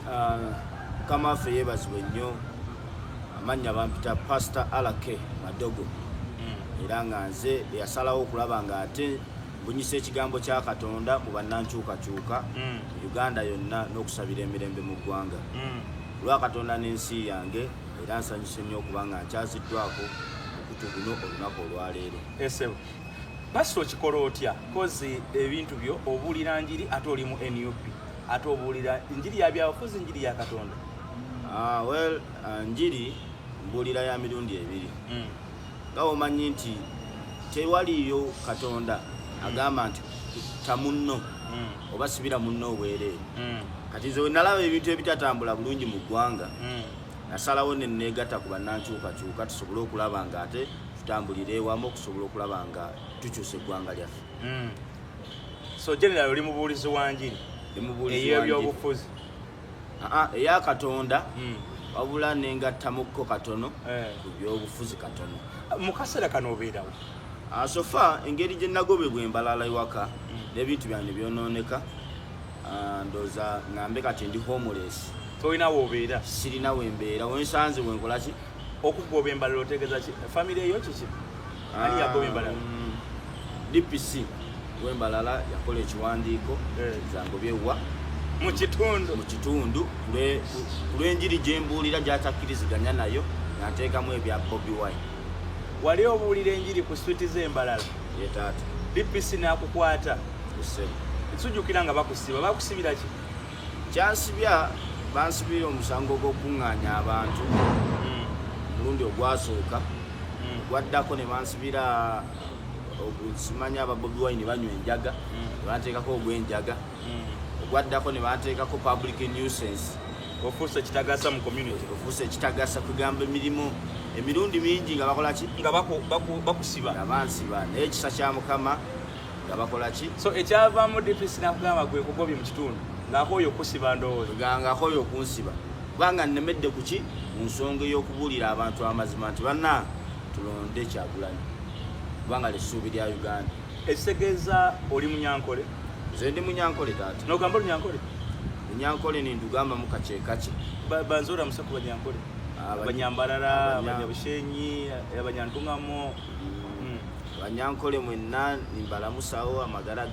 Ah, Mukama waffe yeebazibwe nnyo. Amannya bampita Pastor RK Madogo. Era nga nze eyasalawo okulaba nga ate mbunyisa ekigambo kya Katonda mu bannankyukakyuka mu Uganda yonna n'okusabira emirembe mu ggwanga. Lwa Katonda n'ensi yange, era nsanyuse nnyo okuba nga nkyaziddwako mukutu guno olunaku olwaleero. Esebo pasita, okikola otya? Kozi ebintu byo obuulira njiri, ate oli mu NUP, ate obuulira njiri ya byabufuzi, njiri ya Katonda. Ah, well, njiri mbuulira ya mirundi ebiri. Nga omanyi nti tewaliyo Katonda agamba nti ta munno oba sibira munno obwereere. Kati nze wenalaba ebintu ebitatambula bulungi mu ggwanga, nasalawo ne neegatta ku bannankyukakyuka tusobole okulaba nga ate tutambulira ewamu okusobola okulaba nga tukyusa eggwanga lyaffe. So general, oli mubuulizi wa njiri Ndi mubuulizi wa njiri. ey'ebyobufuzi? Aa, eya Katonda, wabula nengattamukko katono ku byobufuzi katono. Mu kaseera kano obeerawo? Ah, so far engeri gye nagobebwa embalala ewaka n'ebintu byange byonooneka, ndowooza ŋŋambe kati ndi homeless. Tolina woobeera? Sirina wembeera, wensanze wenkola ki. Okugoba embalala otegeeza ki? Famire eyo kiki? Ani yagoba embalala? DPC wembalala yakola ekiwandiiko zangobyewa mu kitundu. Mu kitundu ku lw'enjiri gye mbuulira gy'atakkiriziganya nayo, nga nteekamu ebya Bobi Wine. Wali obuulira enjiri ku street z'embalala? Ye taata. DPC n'akukwata? Ssebo. Sujjukira nga bakusiba. Bakusibira ki? Kyansibya, bansibira omusango gw'okuŋŋaanya abantu omulundi ogwasooka. Gwaddako ne bansibira simanyi aba Bobi Wine banywa enjaga, ne banteekako ogw'enjaga. Ogwaddako ne banteekako public nuisance. Ofuuse ekitagasa mu community. Ofuuse ekitagasa. Kugamba emirimu emirundi mingi nga bakola ki? Nga bakusiba. Nga bansiba, naye ekisa kya Mukama nga bakola ki? So ekyavaamu, DPC nakugamba gwe kugobye mu kitundu ng'akooye okusiba, ndowooza. Nga akooye okunsiba kubanga nnemedde ku ki, mu nsonga ey'okubuulira abantu amazima nti banna tulonde Kyagulanyi kubanga lyessuubi lya Uganda. Ekitegeeza oli Munyankole? Nze ndi Munyankole, taata. Nogamba Olunyankole? Munyankole nindugamba kake kake. Banza olamuse ku Banyankole, Abanyambarara, Abanyabushenyi, Abanyantungamo. Abanyankole mwenna nimbalamusawo, amagara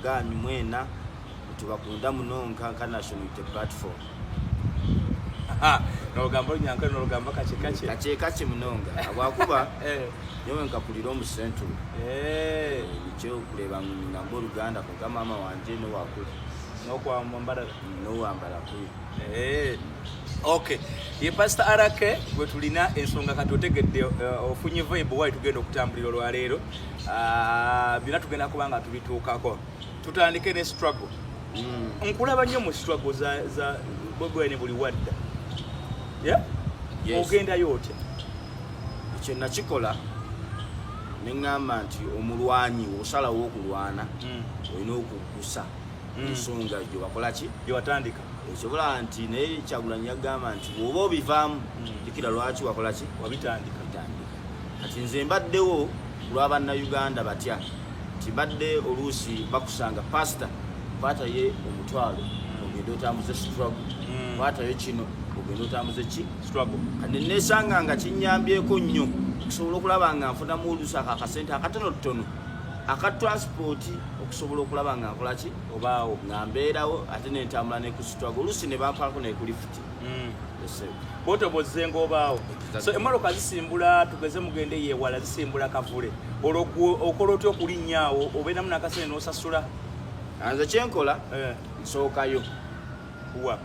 ganyu mwena, tubakunda munonga nka National Unity Platform. Nogamba Olunyankole nolugamba kake kake. Kake kake munonga abwakuba nyowe nkakulira omu Central. Nikyo okureba ngu ningamba Oluganda, konka maama wanje nowakuri. Nokwambarara. Nowambara kuri. Okay, ye Pastor RK gwe tulina ensonga. Kati otegedde, ofunye vibe wali tugenda okutambulira olwaleero. Ah, byonna tugenda kuba nga tubituukako. Tutandike ne struggle. Nkulaba nnyo mu struggle za Bobi Wine buli wadda. Yeah? Yes. Ogendayo otya? Ekyo nakikola neŋŋamba nti omulwanyi osalawo okulwana, olina okuggusa ensonga gye wakola ki? Gye watandika. Ekyobola nti naye Kyagulanyi yagamba nti bw'oba obivaamu, jjukira lwaki wakola ki? Wabitandika. Bitandika. Kati nze mbaddewo ku lwa bannayuganda batya nti mbadde oluusi bakusanga, "Pasita, kwatayo 10,000 ogende otambuze struggle, kwatayo kino ogende otambuze ki." Struggle. Kati nesanga nga kinyambyeko nnyo okusobola okulaba nga nfunamu oluusi ako akasente akatonotono aka transport okusobola okulaba nga nkola ki? Obaawo. Nga mbeerawo, ate nentambula ne ku struggle, oluusi ne bampalako ne ku lifuti. Bwotobozze ng'obaawo. So emmotoka zisimbula, tugeze mugende yewala, zisimbula Kavule, olwo gwe okola otya okulinnyaawo obeeramu n'akasente n'osasula? Nze kyenkola, nsookayo. Wa?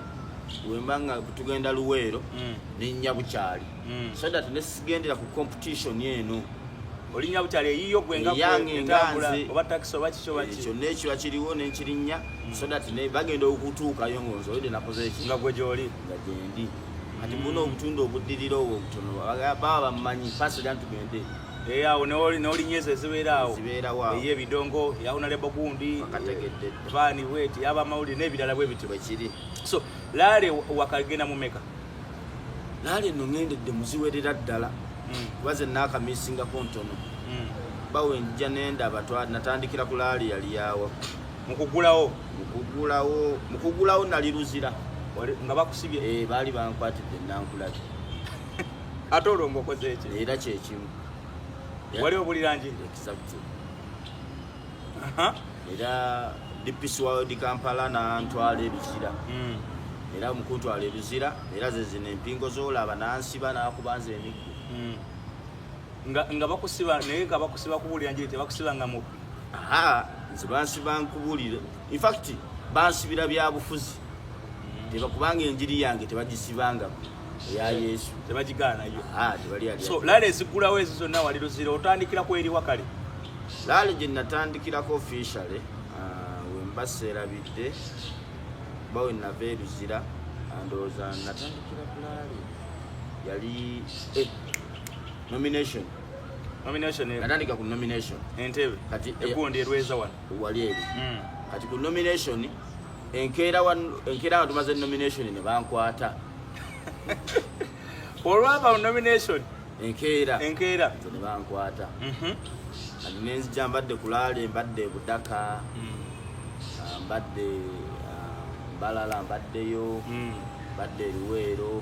Wemba nga tugenda Luweero, nennya bukyali so that nesigendera ku competition eno. Olinnya bukyali eyiyo gwe nga gwe Eyange nga etambula nze. oba taxi oba kiki oba ki? Kyonna ekiba kiriwo nenkirinnya so that ne bagenda okutuukayo ngaonzoyede nakoze eki? Nga gwe gyoli. Nga gyendi. Kati mbuna obutundu obuddirira obwo obutono baba bamumanyi, "Pasita, tugende." Eh, awo n'olinnya ezo ezibeera awo. Zibeerawo awo. Ey'ebidongo, eya Honorable gundi, Bakategedde dda. Vaani bweti, y'abamawulire n'ebirala bwe bityo. Bwekiri. So rally wakagenda mu meka? Rally nno ŋŋendedde muziwerera ddala, kuba ze naakamisingako ntono. Bawe nja nendaba natandikira ku rally yali yawa? Mukugulawo. Mukugulawo nali Luzira. Nga bakusibye? Eh, baali bankwatidde Nankulabi. Ate olwo ngaokoze eki? Era kyekimu. Wali obulira njiri? Exactly. Era DPC wa di Kampala nantwala ebizira. Era mukuntwala ebizira, era ze zino empingo zolaba, nansiba, nakuba nze emiggo. Nga bakusiba, naye nga bakusiba kubuulira njiri, tebakusiba nga mubbi? Aha, nze bansiba nkubuulire, infact bansibira byabufuzi. Tebakubanga enjiri yange, tebagisibangako eya Yesu. Tebagigaanayo? Aha, tebali ali. So rally ezigulawo ezo zonna wali Luzira, otandikira ku eriwa kale? Rally gye natandikirako officially, wemba seerabidde, kuba we nava e Luzira, ndowooza natandikira ku rally yali nomination. Nomination? Natandika ku nomination. Entebe? Kati, egundi erweza wano? Wali eri. Kati ku nomination enkeera, enkeera nga tumaze nomination ne bankwata. Olwava mu nomination? Enkeera. Enkeera. Nze ne bankwata. Kati nenzija, mbadde ku rally, mbadde e Budaka, mbadde Mbalala, mbaddeyo, mbadde e Luweero,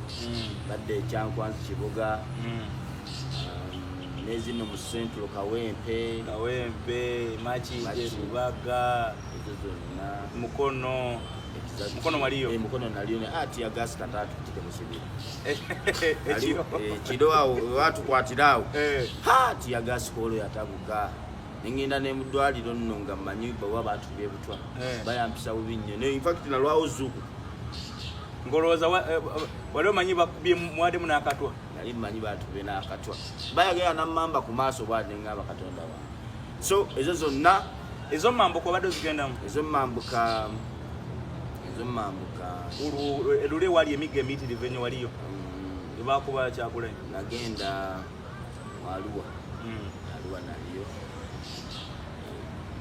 mbadde Ekyankwanzi, Kibuga, nezino mu Central, Kawempe. Kawempe, Makindye, Makindye. Lubaga. Ezo zonna. Mukono. Exactly. Mukono waliyo? Eh, Mukono naliyo ne ati ya gas katatu kutike mu kibira. Ekiro? Kiro awo watukwatira awo. Ha, tear gas koolo yatabuka, nengenda ne mu ddwaliro nno nga mmanyi baba batubye butwa. Bayampisa bubi nnyo. Infact nalwawo zuku. Ngolowooza wali omanyi bakubye mwaddemu n'akatwa? Nali mmanyi batubye n'akatwa, bayagala nammamba ku maaso bwati, neŋŋamba Katonda wange. So ezo zonna. Ezomambuka obadde ozigendamu? Ezomambuka. Luli ewali emigga emiyitirivu ennyo waliyo? Ebakuba Kyagulanyi? Nagenda Arua. Arua naliyo.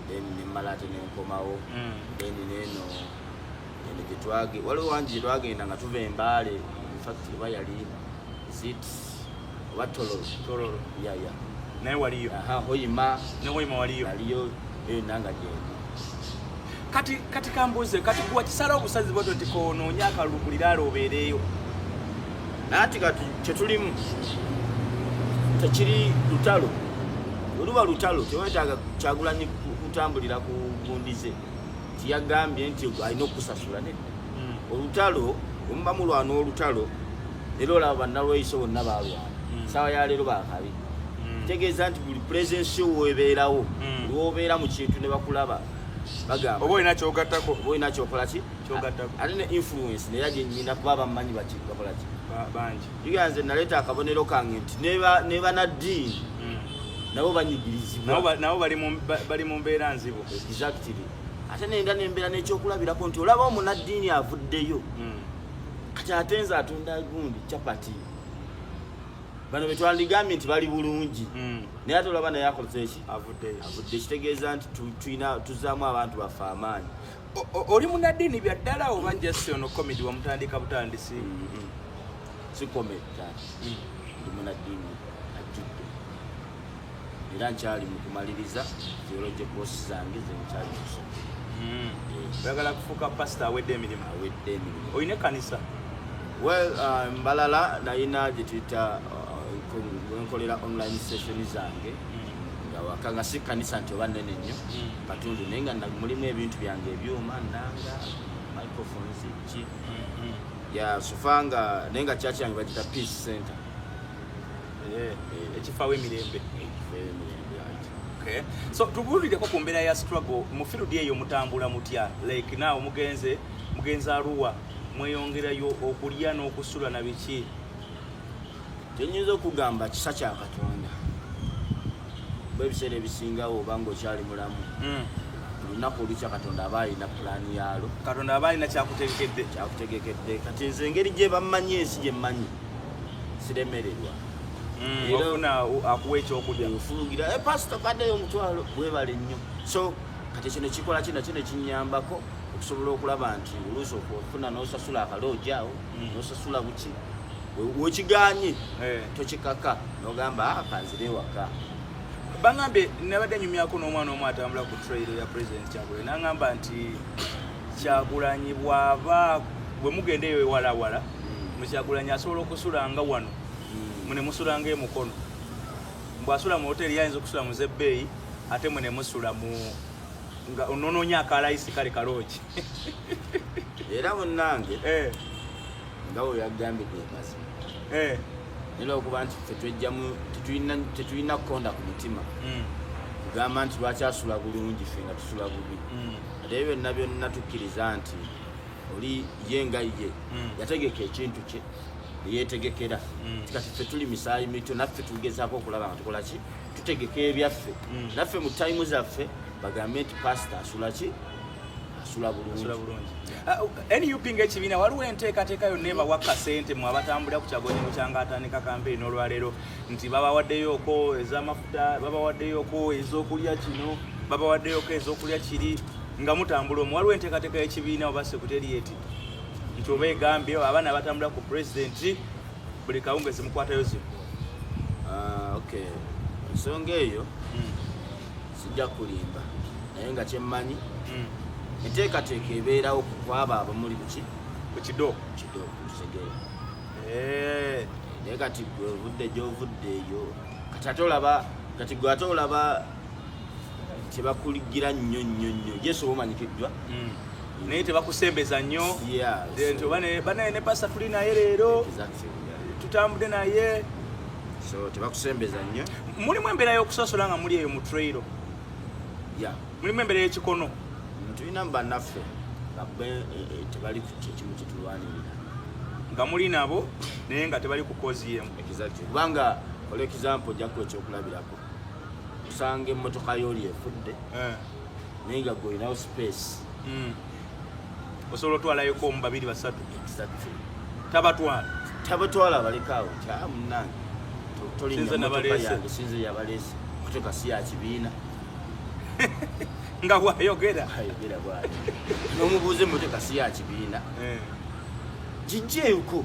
Then nemala ate nenkomawo. Then neno eno gyetwage, waliwo wangi gyetwagenda nga tuva Embaale, infact oba yali zit oba Tororo. Tororo. Yaya. Naye waliyo? Aha, Hoima. Ne Hoima waliyo? Naliyo eyo nanga gyendi. Kati kambuuze, kati gwa kisala obusazi bwatyo nti konoonya akalulu kuliraala obeereeyo? Naati kati kyetulimu tekiri lutalo. Oluba lutalo, tewetaaga Kyagulanyi kutambulira ku gundi ze tiyagambye nti alina okukusasula, nedda. Olutalo omuba mulwana olutalo, era olaba bannalweyiso bonna balwana. Saawa ya leero bakabi. Kitegeeza nti buli presence yo webeerawo, lwobeera mu kintu ne bakulaba, bagamba oba olina kyogattako. Oba olina kyokola ki? Kyogattako. Ate ne influence naye gyenyina, kuba bamanyi baki bakola ki. Bangi. Juga nze naleeta akabonero kange nti ne bannaddiini nabo banyigirizibwa. Nabo bali mu mbeera nzibu. Exactly. Ate nenda nembeera n'ekyokulabirako nti olaba omunaddiini avuddeyo. Kati ate nze atunda gundi chapati, bano betwandigambye nti bali bulungi, naye ate olaba naye akoze eki? Avuddeyo. Avudde. Kitegeeza nti tulina tuzaamu abantu baffe amaanyi. Oli munaddiini bya ddala oba just ono comedy wamutandika butandisi? Si comedy, taata. Ndi munaddiini ajjudde, era nkyali mu kumaliriza theology course zange zenkyali kusoma. Oyagala kufuuka pasita awedde emirimu? Awedde emirimu. Olina ekkanisa? Well, Mbalala nalina gye tuyita wenkolera online session zange nga waka, nga si kanisa nti oba nene nnyo, katundu, naye nga mulimu ebintu byange, ebyuma, nanga microphones, ki ya sufa, nga naye nga church yange bagita Peace Center. Ekifaawo emirembe. Ekifo emirembe, right. Okay. So tubuulireko ku mbeera ya struggle mu field eyo, mutambula mutya? Like naawe mugenze Arua, mweyongerayo okulya n'okusula na biki? Kyenyinza okugamba, kisa kya Katonda, bwe ebiseera ebisingawo oba nga okyali mulamu, lunaku olukya Katonda aba alina pulaani yaalwo. Katonda aba alina kyakutegekedde. Kyakutegekedde. Kati nze engeri gye bammanyi, ensi gye mmanyi, siremererwa. Ofuna akuwa ekyokulya. Nfulugira, "Pasita, kaddeyo omutwalo, bwebale nnyo." So kati kino kikola kino kino kinyambako okusobola okulaba nti oluusi okufuna n'osasula akalooji awo, n'osasula buki wekiganye, tokikaka, n'ogamba, "Ah, kanzire ewaka." Bangambye, nabadde nyumyako n'omwana omu atambula ku trail ya President Kyagulanyi, nangamba nti Kyagulanyi bw'aba Bwe mugenda eyo ewalawala, Mukyagulanyi asobola okusulanga wano, mune musulanga emukono. Mbwasula mu hoteri, yayinza okusula mu zebbeeyi, ate mwe ne musula mu nga ononoonya akalayisi kale kaloogi. Era munnange, nga bwe yagambye, ge mazima. Naye lwakuba nti ffe twejjamu, tetulina kukonda ku mutima kugamba nti lwaki asula bulungi, ffe nga tusula bubi. Ate ebyo byonna byonna tukkiriza nti oli ye nga ye yategeka ekintu kye, neyetegekera. Kati ffe tuli misaayi mito, naffe tugezaako okulaba nga tukola ki, tutegeka ebyaffe. Naffe mu time zaffe bagambe nti pasita asula ki, asula asula bulungi. Bulungi. Ah, NUP ng'ekibiina, waliwo enteekateeka yonna ebawa kasente mu abatambulira ku Kyagulanyi bukyanga atandika kampeyini olwaleero, nti babawaddeyoko ez'amafuta, babawaddeyoko ez'okulya kino, babawaddeyoko ez'okulya kiri, nga mutambula omwo? Waliwo enteekateeka y'ekibiina oba secretariat nti oba egambye abaana abatambula ku pulezidenti buli kawungezi mukwatayo zino? Ah, okay, ensonga eyo sijja kulimba, naye nga kyemmanyi, enteekateeka ebeerawo ku kwabo abamuli buki ku kido. Kido tutegeera. Eh. Naye kati gwe ovudde gyovudde eyo, kati ate olaba, kati gwe ate olaba tebakuligira nnyo nnyo nnyo, yesu oba omanyikiddwa. Naye tebakusembeza nnyo. Nti oba banaye ne pasita tuli naye leero, tutambudde naye. So tebakusembeza nnyo. Mulimu embeera y'okusasola nga muli eyo mu trail? Mulimu embeera y'ekikono? Tulina mu bannaffe nga be tebali ku kyekimu kyetulwanirira. Nga muli nabo naye nga tebali ku cause yemu. Exactly, kubanga for example, ojja kuwa ekyokulabirako, osanga emmotoka y'oli efudde, naye nga gwe olinawo space. Osobola otwalayoko omu, babiri, basatu. Exactly. Tabatwala. Tabatwala, balekaawo nti a munnange, tolinnya Sinze mmotoka nabaleese. yange, sinze yabaleese, motoka si ya kibiina. Nga bwayogera. Ayogera bwati, n'omubuuza, emmotoka si ya kibiina, gijjeeko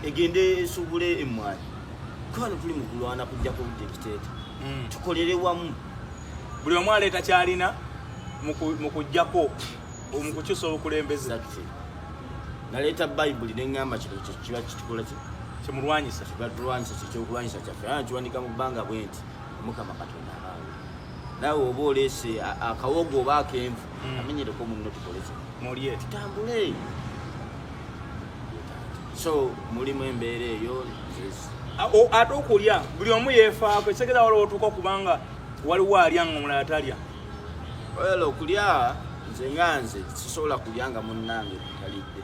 egende esuubule emmwanyi, kubano tuli mu kulwana kujjako dictator. Tukolere wamu. Buli omu aleeta kyalina mu kujjako, mu kukyusa obukulembeze. Exactly. Naleeta Bayibuli neŋŋamba kino kiba kitukola ki? Kyemulwanyisa. Kibatulwanyisa, kyekyokulwanyisa kyaffe, era nkiwanika mu bbanga bwe nti Omukama Katonda abaawe, naawe oba oleese akawogo oba akenvu, amenyereko munno, tukole ki? Mulye. Tutambule. So mulimu embeera eyo. Ate okulya buli omu yeefaako, ekitegeeza waliwo otuuka okubanga waliwo alya nga omulala talya? Well, okulya, nze nga nze sisobola kulya nga munnange talidde.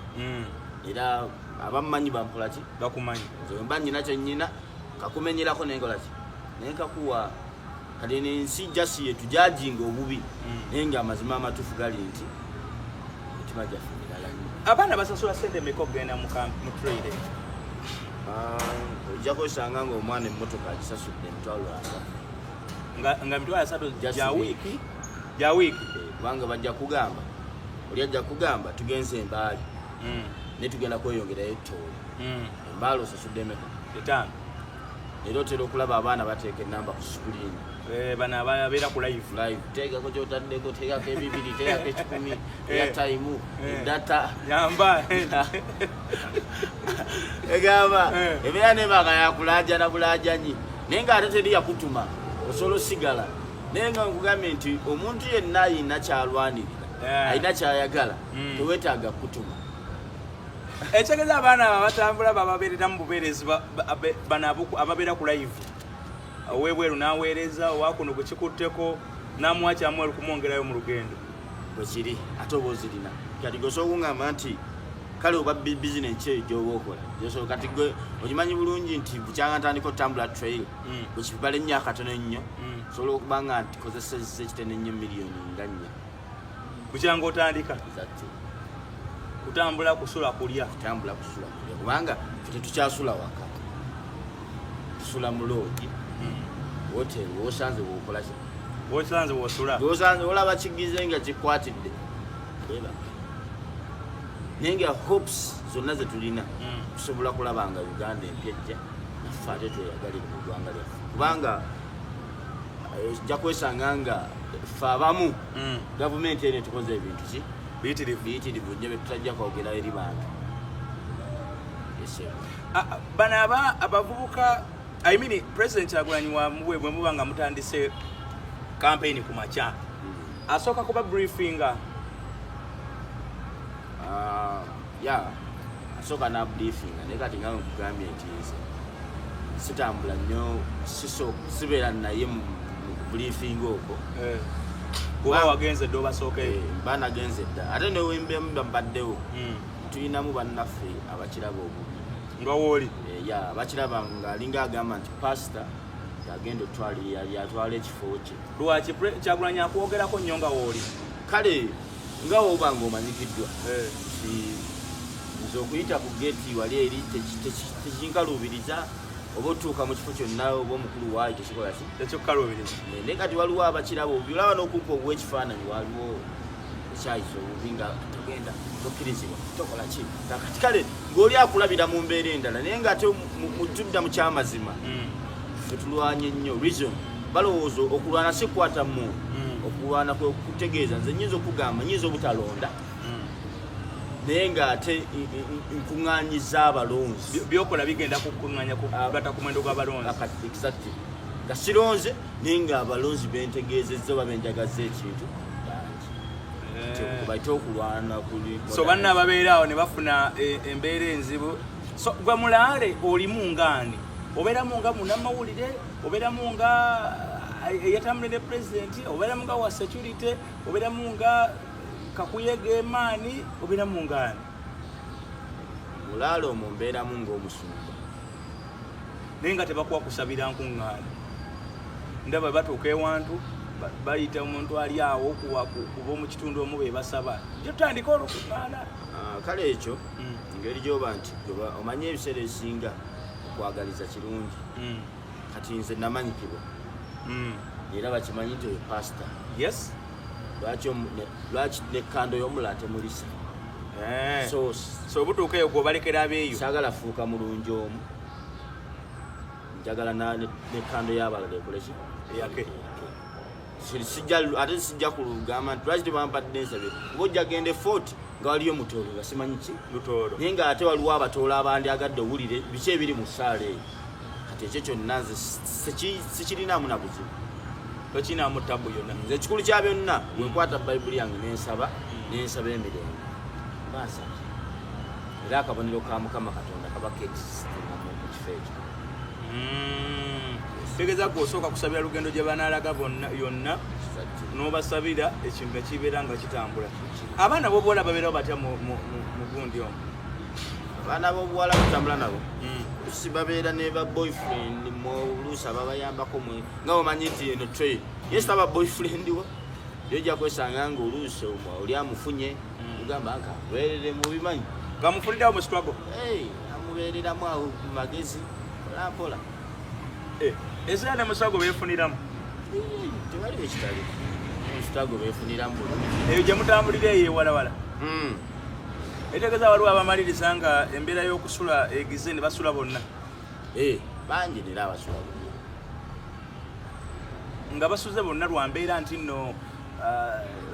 Era abammanyi bampola ki? Bakumanyi. Nze bwe mba nyina kyenyina, kakumenyerako nenkola ki, naye nkakuwa. Kati nensi jasi yetujajinga obubi, naye nga amazima amatuufu gali nti emitima gyaffe mirala nnyo. Abaana basasula sente meka okugenda mu trail? Ah, ojja kwesanga nga omwana emmotoka agisasudde 300,000. Nga 300,000 Just gya week. wiiki, gya wiiki? Eh, kubanga bajja kugamba, oli ajja kugamba tugenze embaali, naye tugenda kweyongerayo ettoolo. Embaali osasudde emeka? 5. Era otera okulaba abaana bateeka enamba ku screen. Eh, bano ababeera ku live. Live, teekako kyotaddeko, teekako 200, teekako 100, airtime, data. Yamba. Egamba ebeera nebanga yakulajana bulajanyi, naye nga ate teri yakutuma, osobola osigala. Naye nga nkugambye nti omuntu yenna ayina kyalwanirira, alina kyayagala, teweetaaga kutuma. Ekitegeeza abaana abo abatambula bababeerera mu bubeerezi, bano ababeera ku live, owebweru n'aweereza owakuno gwe kikutteko n'amuwa kyamuwa kumwongerayo mu lugendo. Bwekiri, ate oba ozirina. Kati gwe osobola okuŋŋamba nti kale oba bizinensi eyo gyoba okola. Kati gwe okimanyi bulungi nti bukyanga ntandika otambula trail, bwekibala ennyo akatono ennyo, osobola okuba nga ntikozesezza ekitono ennyo miliyoni nga 4. Bukyanga otandika? Exactly. Kutambula, kusula, kulya. Kutambula, kusula, kulya, kubanga ffe tetukyasula waka, tusula mu lodge, hotel, wosanze wokola ki? Wosanze wosula. Wosanze olaba kigize nga kikwatidde, weebaka. Naye nga hopes zonna zetulina, tusobola kulaba nga Uganda empya ejja, naffe ate tweyagalire mu ggwanga lyaffe, kubanga ojja kwesanga nga ffe abamu gavumenti eno etukoze ebintu ki. Biyitirivu. Biyitirivu nnyo byetutajja kwogera eri bantu. Yes, sir. Bano abavubuka, I mean, President Kyagulanyi wamubwe bwe muba nga mutandise campaign ku makya, asooka kuba briefinga? Ah, ya, asooka na briefing, naye kati nga nkugambye nti nze sitambula nnyo, sibeera naye mu briefing okwo. Kuba wagenze dde obasookeyo. Eh, mba nagenze dda, ate newembemu mbaddewo, tulinamu bannaffe abakiraba obubi. Nga wooli. Eh, ya, abakiraba ng'alinga agamba nti pasita yagenda otwala, yatwala ekifo kye. Lwaki Kyagulanyi akwogerako nnyo nga wooli? Kale nga woba nga omanyikiddwa nti nze okuyita ku geeti wali eri tekinkaluubiriza, oba otuuka mu kifo kyonna oba omukulu waayo tekikola ki. Tekikukaluubiriza. Naye kati waliwo abakiraba obubi, olaba n'okumpa obw'ekifaananyi, waliwo ekyayisa obubi nga togenda, tokkirizibwa, tokola ki. Kati kale ng'oli akulabira mu mbeera endala, naye ng'ate tudda mu kyamazima, ffe tulwanye nnyo. Reason balowooza okulwana si kukwata muntu. Okulwana kwe kutegeeza nze nyinza okugamba, nyinza obutalonda, naye ng'ate nkuŋŋaanyiza abalonzi. Byokola bigenda kukuŋŋanya kugata ku mwendo gw'abalonzi. Exactly, nga sironze, naye nga abalonzi bentegeezezza oba benjagaza ekintu bangi. Baite okulwana kuli. So banna ababeera awo ne bafuna embeera enzibu. So gwe mulaale olimu ngaani? Obeeramu nga munnamawulire, obeeramu nga eyatambulira pulezidenti, obeeramu nga wa security, obeeramu nga kakuyega emaani, obeeramu ngaani? Mulaale omwo mbeeramu ng'omusumba. Naye nga tebakuwa kusabira nkuŋŋaana. Ndaba batuuka ewantu bayita omuntu ali awo kuba omu kitundu omu be basaba gyotutandika olukuŋŋaana. Ah, kale ekyo engeri gyoba nti omanye ebiseera ebisinga okwagaliza kirungi. Kati nze namanyikibwa era bakimanyi nti oyo pasita. Lwaki nekando y'omulala temulisa? So So obutuuka eyo gweobalekera abeeyo. Saagala fuuka mulungi omu, njagala nekando y'abalala ekoleki. Eyake. Ate sijja kulugamba nti lwaki tebampadde ensabye, kuba ojja genda e Fort nga waliyo mutoolo nga simanyi ki. Lutoolo. Naye nga ate waliwo abatoolo abandyagadde owulire biki ebiri mu ssaala eyo. Kati ekyo kyonna nze sikirinaamu na buzibu. Tokinaamu tabu yonna. Nze ekikulu kya byonna, bwenkwata Bayibuli yange nensaba, nensaba emirembe, bansabye, era akabonero ka Mukama Katonda kaba keexistinga mu kifo ekyo. Tegeeza gwe osooka kusabira lugendo gye banaalaga bonna yonna, n'obasabira ekintu ne kibeera nga kitambula. Abaana b'obuwala babeerawo batya mu gundi omwo? Abaana b'obuwala butambula nabo, oluusi babeera ne ba boyfriend, oluusi ababayambako mwe nga omanyi nti eno train yes aba boyfriend wo yojja kwesanga nga oluusi oli amufunye, ogamba nka beerere mubimanyi. Nga mufuliddewo mu struggle. Hey, amubeereramu awo mu magezi mpola mpola. Ezira ne mu struggle beefuniramu. Tewaliwo ekitali mu struggle, beefuniramu bulungi. Eyo gye mutambulira eyo ewalawala, etegeeza waliwo abamaliriza nga embeera y'okusula egize ne basula bonna? Eh, bangi nera abasula bonna. Nga basuze bonna lwa mbeera nti nno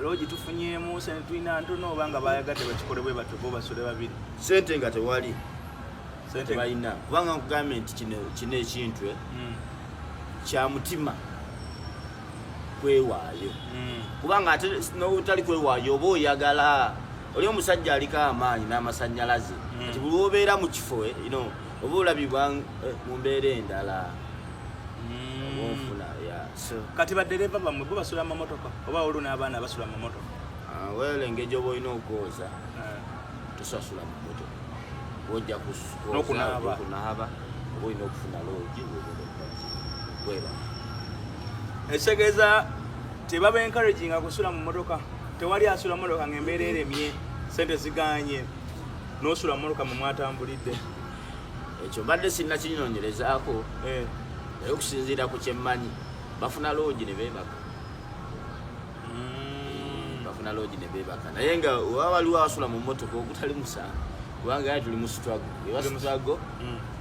loogi tufunyeemu sente tulina ntono, oba nga bayagadde bakikole bwe batyo bo basule babiri? Sente nga tewali. Sente Tebalina, kubanga nkugambye nti kino ekintu kya mutima kwewaayo, kubanga ate notali kwewaayo oba oyagala oli omusajja aliko amaanyi n'amasanyalaze. Kati buli obeera mu kifo, oba olabibwa mu mbeera endala, oba onfuna, yeah. So Kati badereva bammwe bo basula mu mamotoka oba waliwo n'abaana abasula mu mamotoka? Ah, well, engeri gyoba olina okwoza, tosasula mu motoka, ojja N'okunaaba. Okunaaba oba olina okufuna loogi bweba. Ekitegeeza tebaba encouraginga kusula mu motoka. Tewali asula mu motoka ng'embeera eremye, sente ziganye, n'osula mu motoka mwe mwatambulidde? Ekyo mbadde sinnakinoonyerezaako, naye okusinziira ku kyemmanyi bafuna loogi ne beebaka. Bafuna loogi ne beebaka, naye nga oba waliwo asula mu motoka ogutali musango, kubanga yali tuli mu struggle eba struggle.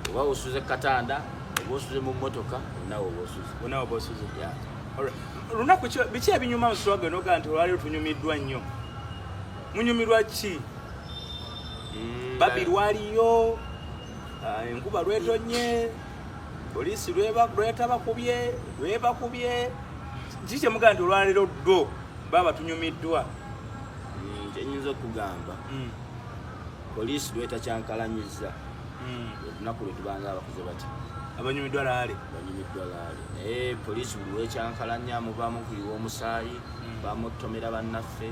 Oba osuze katanda oba osuze mu motoka, onawe oba osuze. Bonna oba osuze. Yeah. Alright. Lunaku biki ebinyuma mu struggle nogaa nti olwaliro tunyumiddwa nnyo? Munyumirwa ki? Babi lwaliyo, enkuba lwetonye, poliisi lwetabakubye, lwebakubye. Kiki kyemugamba nti olwaleero ddo baba tunyumiddwa? Kyenyinza okugamba, poliisi lwetakyankalanyiza, olunaku lwe tubanga abakuze bati abanyumiddwa laale. Banyumiddwa laale, naye poliisi buli lwekyankalanya mubaamu kuyiwa omusaayi, bamutomera bannaffe.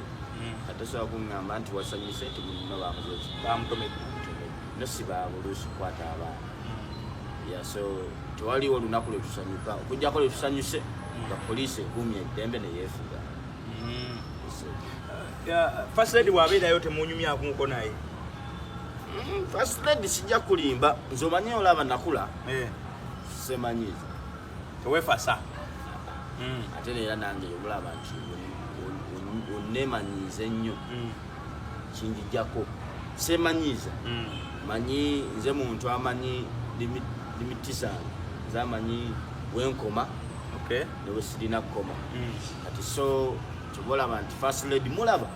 Kati tosobola kuŋŋamba nti wasanyuse nti munno bamuze bamutomedde. No si babuluusi kukwata abaana. Yeah, so tewaliwo olunaku lwe tusanyuka okuggyako lwe tusanyuse nga poliisi ekuumye eddembe neyeefuga. So, First lady bw'abeerayo temunyumyakuko naye? First lady sijja kulimba, nze omanye olaba nakula semanyiiza. Teweefasa. Ate neera nange omulaba nti onneemanyiiza ennyo kinjijjako semanyiiza. Manyi nze muntu amanyi limit zange, nze amanyi wenkoma newe sirina kukoma. Kati so kyoba olaba nti first lady mulaba,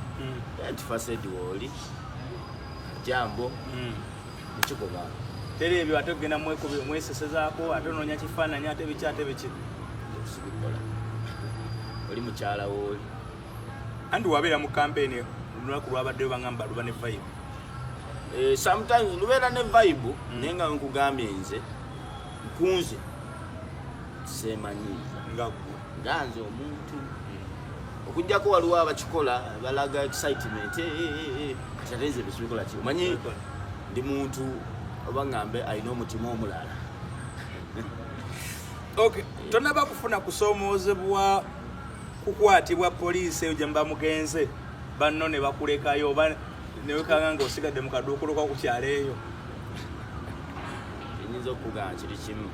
nti first lady wooli jambo nekikoba. Teri ebyo ate ogenda mwesesezaako, ate onoonya kifaananyi, ate biki, ate biki. Sibikola, oli mukyala wooli. Anti wabeera mu kampeyini, olunaku lwabaddeyo bagamba luba ne vibe. Sometimes lubeera ne vibe, naye nga nkugambye nze nkunze semanyiiza. Nga ggwe. Nga nze omuntu, okuggyako waliwo abakikola balaga excitement, kati ate nze besibikola ki, omanyi ndi muntu oba ngambe alina omutima omulala. Okay, tonaba kufuna kusoomoozebwa kukwatibwa poliisi eyo gye muba mugenze, banno ne bakulekayo oba newekanga nga osigadde mu kaduukulu ko ku kyalo eyo? Enyinza okugamba kiri kimu,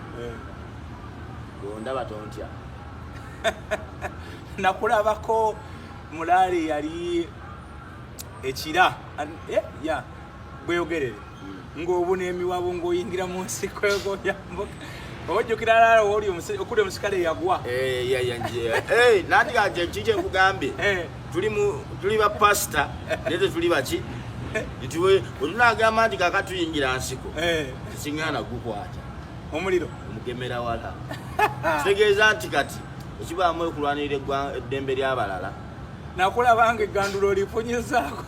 gondaba tontya. Nakulabako mulaali yali ekira ya bweyogerere ng'obuna emiwabo ng'oyingira mu nsiko egoyambuka, ojjukira laala oli okuli omusikale yagwa? Nanti kati kiki nkugambye, tuli ba pasita naye tetuli baki nti wetunagamba nti kaka tuyingira nsiko, tekiŋŋaana gukwata omuliro. Omugemera wala, kitegeeza nti kati ekibaamu okulwanirira eddembe ly'abalala. Nakulabanga eggandulo olipunyizaako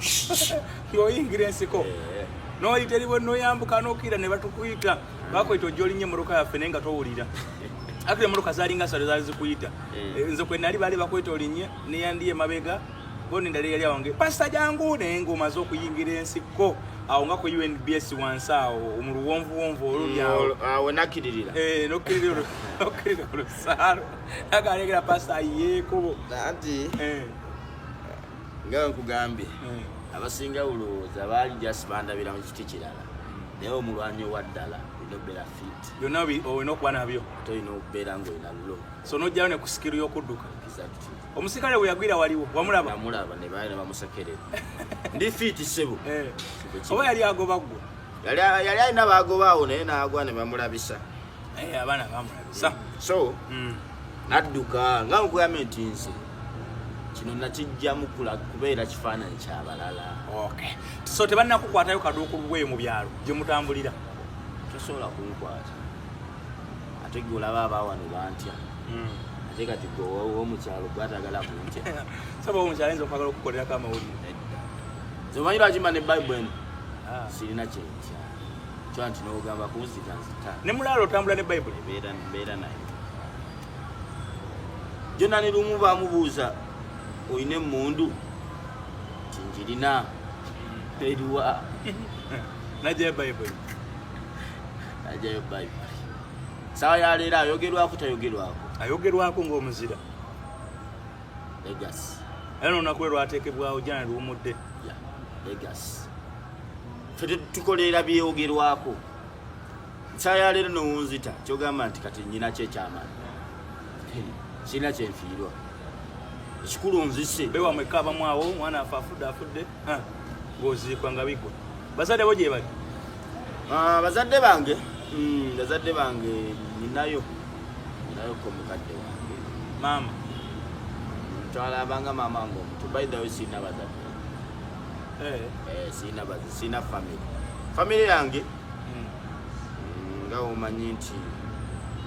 ng'oyingira ensiko, n'oyita eri noyambuka n'okkira ne batukuyita, bakwita ojja olinnya emmotoka yaffe, naye nga towulira. Akira emmotoka zaalinga satu zaali zikuyita. Nze kwe nali baali bakwita olinnye, neyandiye emabega bondi ndala eyali awo nge pasita jangu, naye ng'omaze okuyingira ensiko awo nga ku UNBS wansi awo mu luwonvuwonvu oluli awo. Awo nakkiririra. Nokkirira olusaalo nagalekera pasita ayiyeekubo. Anti nga nkugambye, abasinga olowooza baali just bandabira mu kiti kirala, naye omulwanyi owa ddala olina okubeera fit. Byonna olina okuba nabyo. Ate olina okubeera ngaolina lulo. So nojjayo ne ku skill y'okudduka. Exactly. Omusikale bwe yagwira waliwo wamulaba? Namulaba ne baali ne bamusekerera, ndi fit ssebo. Oba yali agoba ggwe? Yali alina bagobaawo, naye n'agwa ne bamulabisa. Abaana bamulabisa. So nadduka nga nkugambye nti nze kino nakijjamu kubeera kifaananyi kyabalala. Okay, so tebannakukwatayo kaduukulu bweyo mu byalo gye mutambulira? Tosobola kunkwata, ate gwe olaba abawano bantya, ate kati gwe owomukyalo gwatagala kuntya. Saba omukyalo ayinza okwagala okukolerako amawulire. Nedda, nze omanyi lwaki mba ne Bayibuli eno? Ah. Sirina kyentya kyo nti nogamba kunzita nzita. Ne mulaalo otambula ne Bayibuli? Mbeera naye jona ne lumu bamubuuza, olina emmundu? Nti njirina, eriwa? Najjayo Bayibuli. Ajayo Bayibuli. Sawa yaleero ayogerwako tayogerwako? Ayogerwako ng'omuzira. Legacy. Era n'olunaku lwe lwateekebwawo jana luwumudde. Yeah, legacy. Ffe tukolerera byeyogerwako. Nsawa yaleero nowunzita kyogamba nti kati nyina kyekyamaanyi, sirina kyenfiirwa, ekikulu nzise. Bewamwekka abamu awo omwana afe afudde afudde. Ah, ng'oziikwa nga bigwa. Bazadde bo gye bali? Ah, bazadde bange, bazadde bange ninayo ko mukadde wange. Maama? Ntwalabanga maama wange omuto. By the way, sirina bazadde. Sirina bazi, sirina family. Family yange nga omanyi nti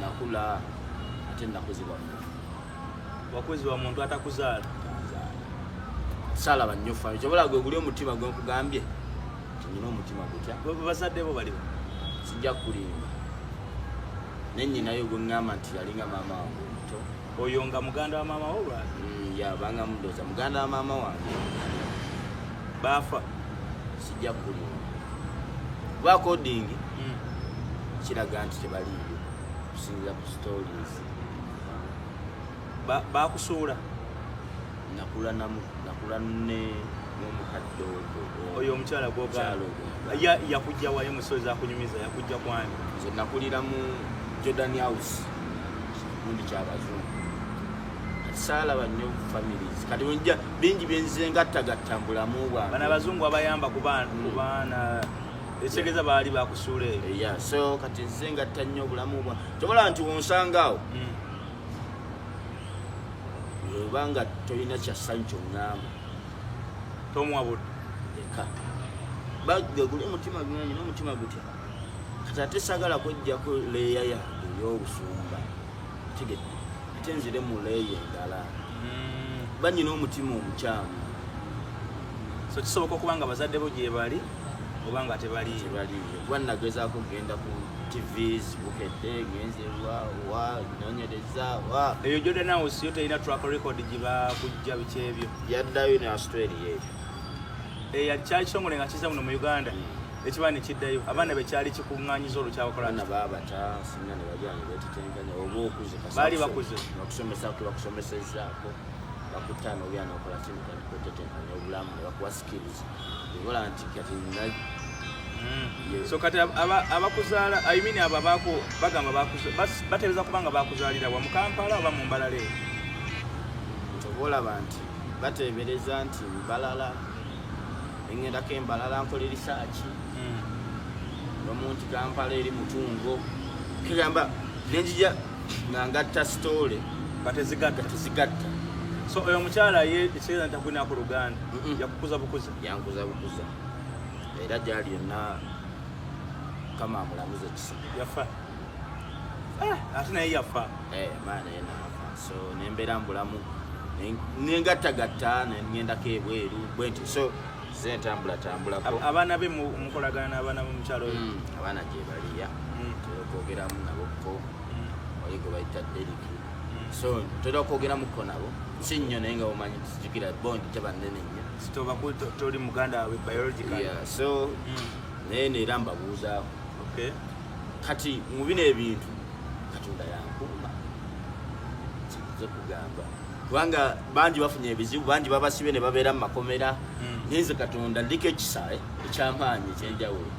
nakula ate nakuzibwa muntu. Wakuzibwa muntu atakuzaala. Saalaba nnyo family. Kyobola gwe guli omutima gwe nkugambye nti nyina omutima gutya. Bazadde bo baliwo? Sijja kukulimba, ne nnyinayo gwe ŋŋamba nti yalinga maama wange omuto. Oyo nga muganda wa maama wo lwaki? Yabanga mudooza muganda wa maama wange. Baafa? Sijja kukulimba, kuba according kiraga nti tebaliiyo okusinziira ku stories. Bakusuula? Nakula nakula ne n'omukadde ogwo. Oyo omukyala Omukyala gwogamba ogwo. Yakujja wayo musozi akunyumiza yakujja kwani? Nze nakulira mu Jordan House, gundi kyabazungu. Kati saalaba nnyo families. Kati wenja bingi byenzize ngattagatta mu bulamu bwange. Bano abazungu abayamba ku baana, ku baana ekitegeeza baali bakusuula eyo. Yeah, so kati nzize ngatta nnyo obulamu bwange. Tobola nti wonsanga awo obanga tolina kyassanyu kyoŋŋamba. Tomuwa budde. Eka bagge guli omutima gwange n'omutima gutya. Kati ate sagala kwejjako layer yange ey'obusumba, tegedde, ate nzire mu layer endala. Banyina omutima omukyamu. So kisoboka okuba nga bazadde bo gye bali oba nga tebaliyo? Tebaliyo, kuba nagezaako kugenda ku TVs, Bukedde, ngenze wa wa nonyereza wa. Eyo Jordan House yo terina track record gye bakujja biki ebyo? Yaddayo ne Australia ebyo. Kyali kitongole nga kiza muno mu Uganda, ekiba ne kiddayo abaana bekyali kikuŋŋaanyiza olwo kyabakola. Abaana babata singa ne bajja ne betetenkanya oba okuze. Baali bakuze. Bakusomesako, bakusomesezaako, bakutta n'ogenda nokola kino, kati kwetetenkanya obulamu ne bakuwa skills ebola nti kati So kati abakuzaala, I mean abo bagamba bateebereza kubanga bakuzaalira wa, mu Kampala oba mu Mbalala eyo? Oba olaba nti bateebereza nti Mbalala, eŋŋendako Embalala nkola research, omu nti Kampala eri Mutungo. Kegamba nenjija nga ngatta story. Nga tezigatta. Nga tezigatta. So oyo omukyala ye ekitegeeza nti takulinako luganda? Yakukuza bukuza? Yankuza bukuza, era gyali yonna kama amulamuza ekisa. Yafa? Ah, ate naye yafa? Eh, maana naye naafa. So nembeera mbulamu nengattagatta neŋŋendako ebweru bwenti, so ze ntambulatambulako. Abaana be mukolagana n'abaana b'omukyala oyo? Abaana gye baliya. Tera okwogeramu nabokko. Wali gwe bayita Deriki. So tera okwogeramuko nabo, si nnyo, naye nga omanyi tijjukira bond teba nnene nnyo. Sitobaku toli muganda waabwe biological. Yeah, so naye neera mbabuuzaako. Kati mu bino ebintu Katonda yankuuma, kiyinza okugamba, kubanga bangi bafunye ebizibu, bangi babasibye ne babeera mu makomera. Naye nze Katonda ndiko ekisa ekyamaanyi ekyenjawulo.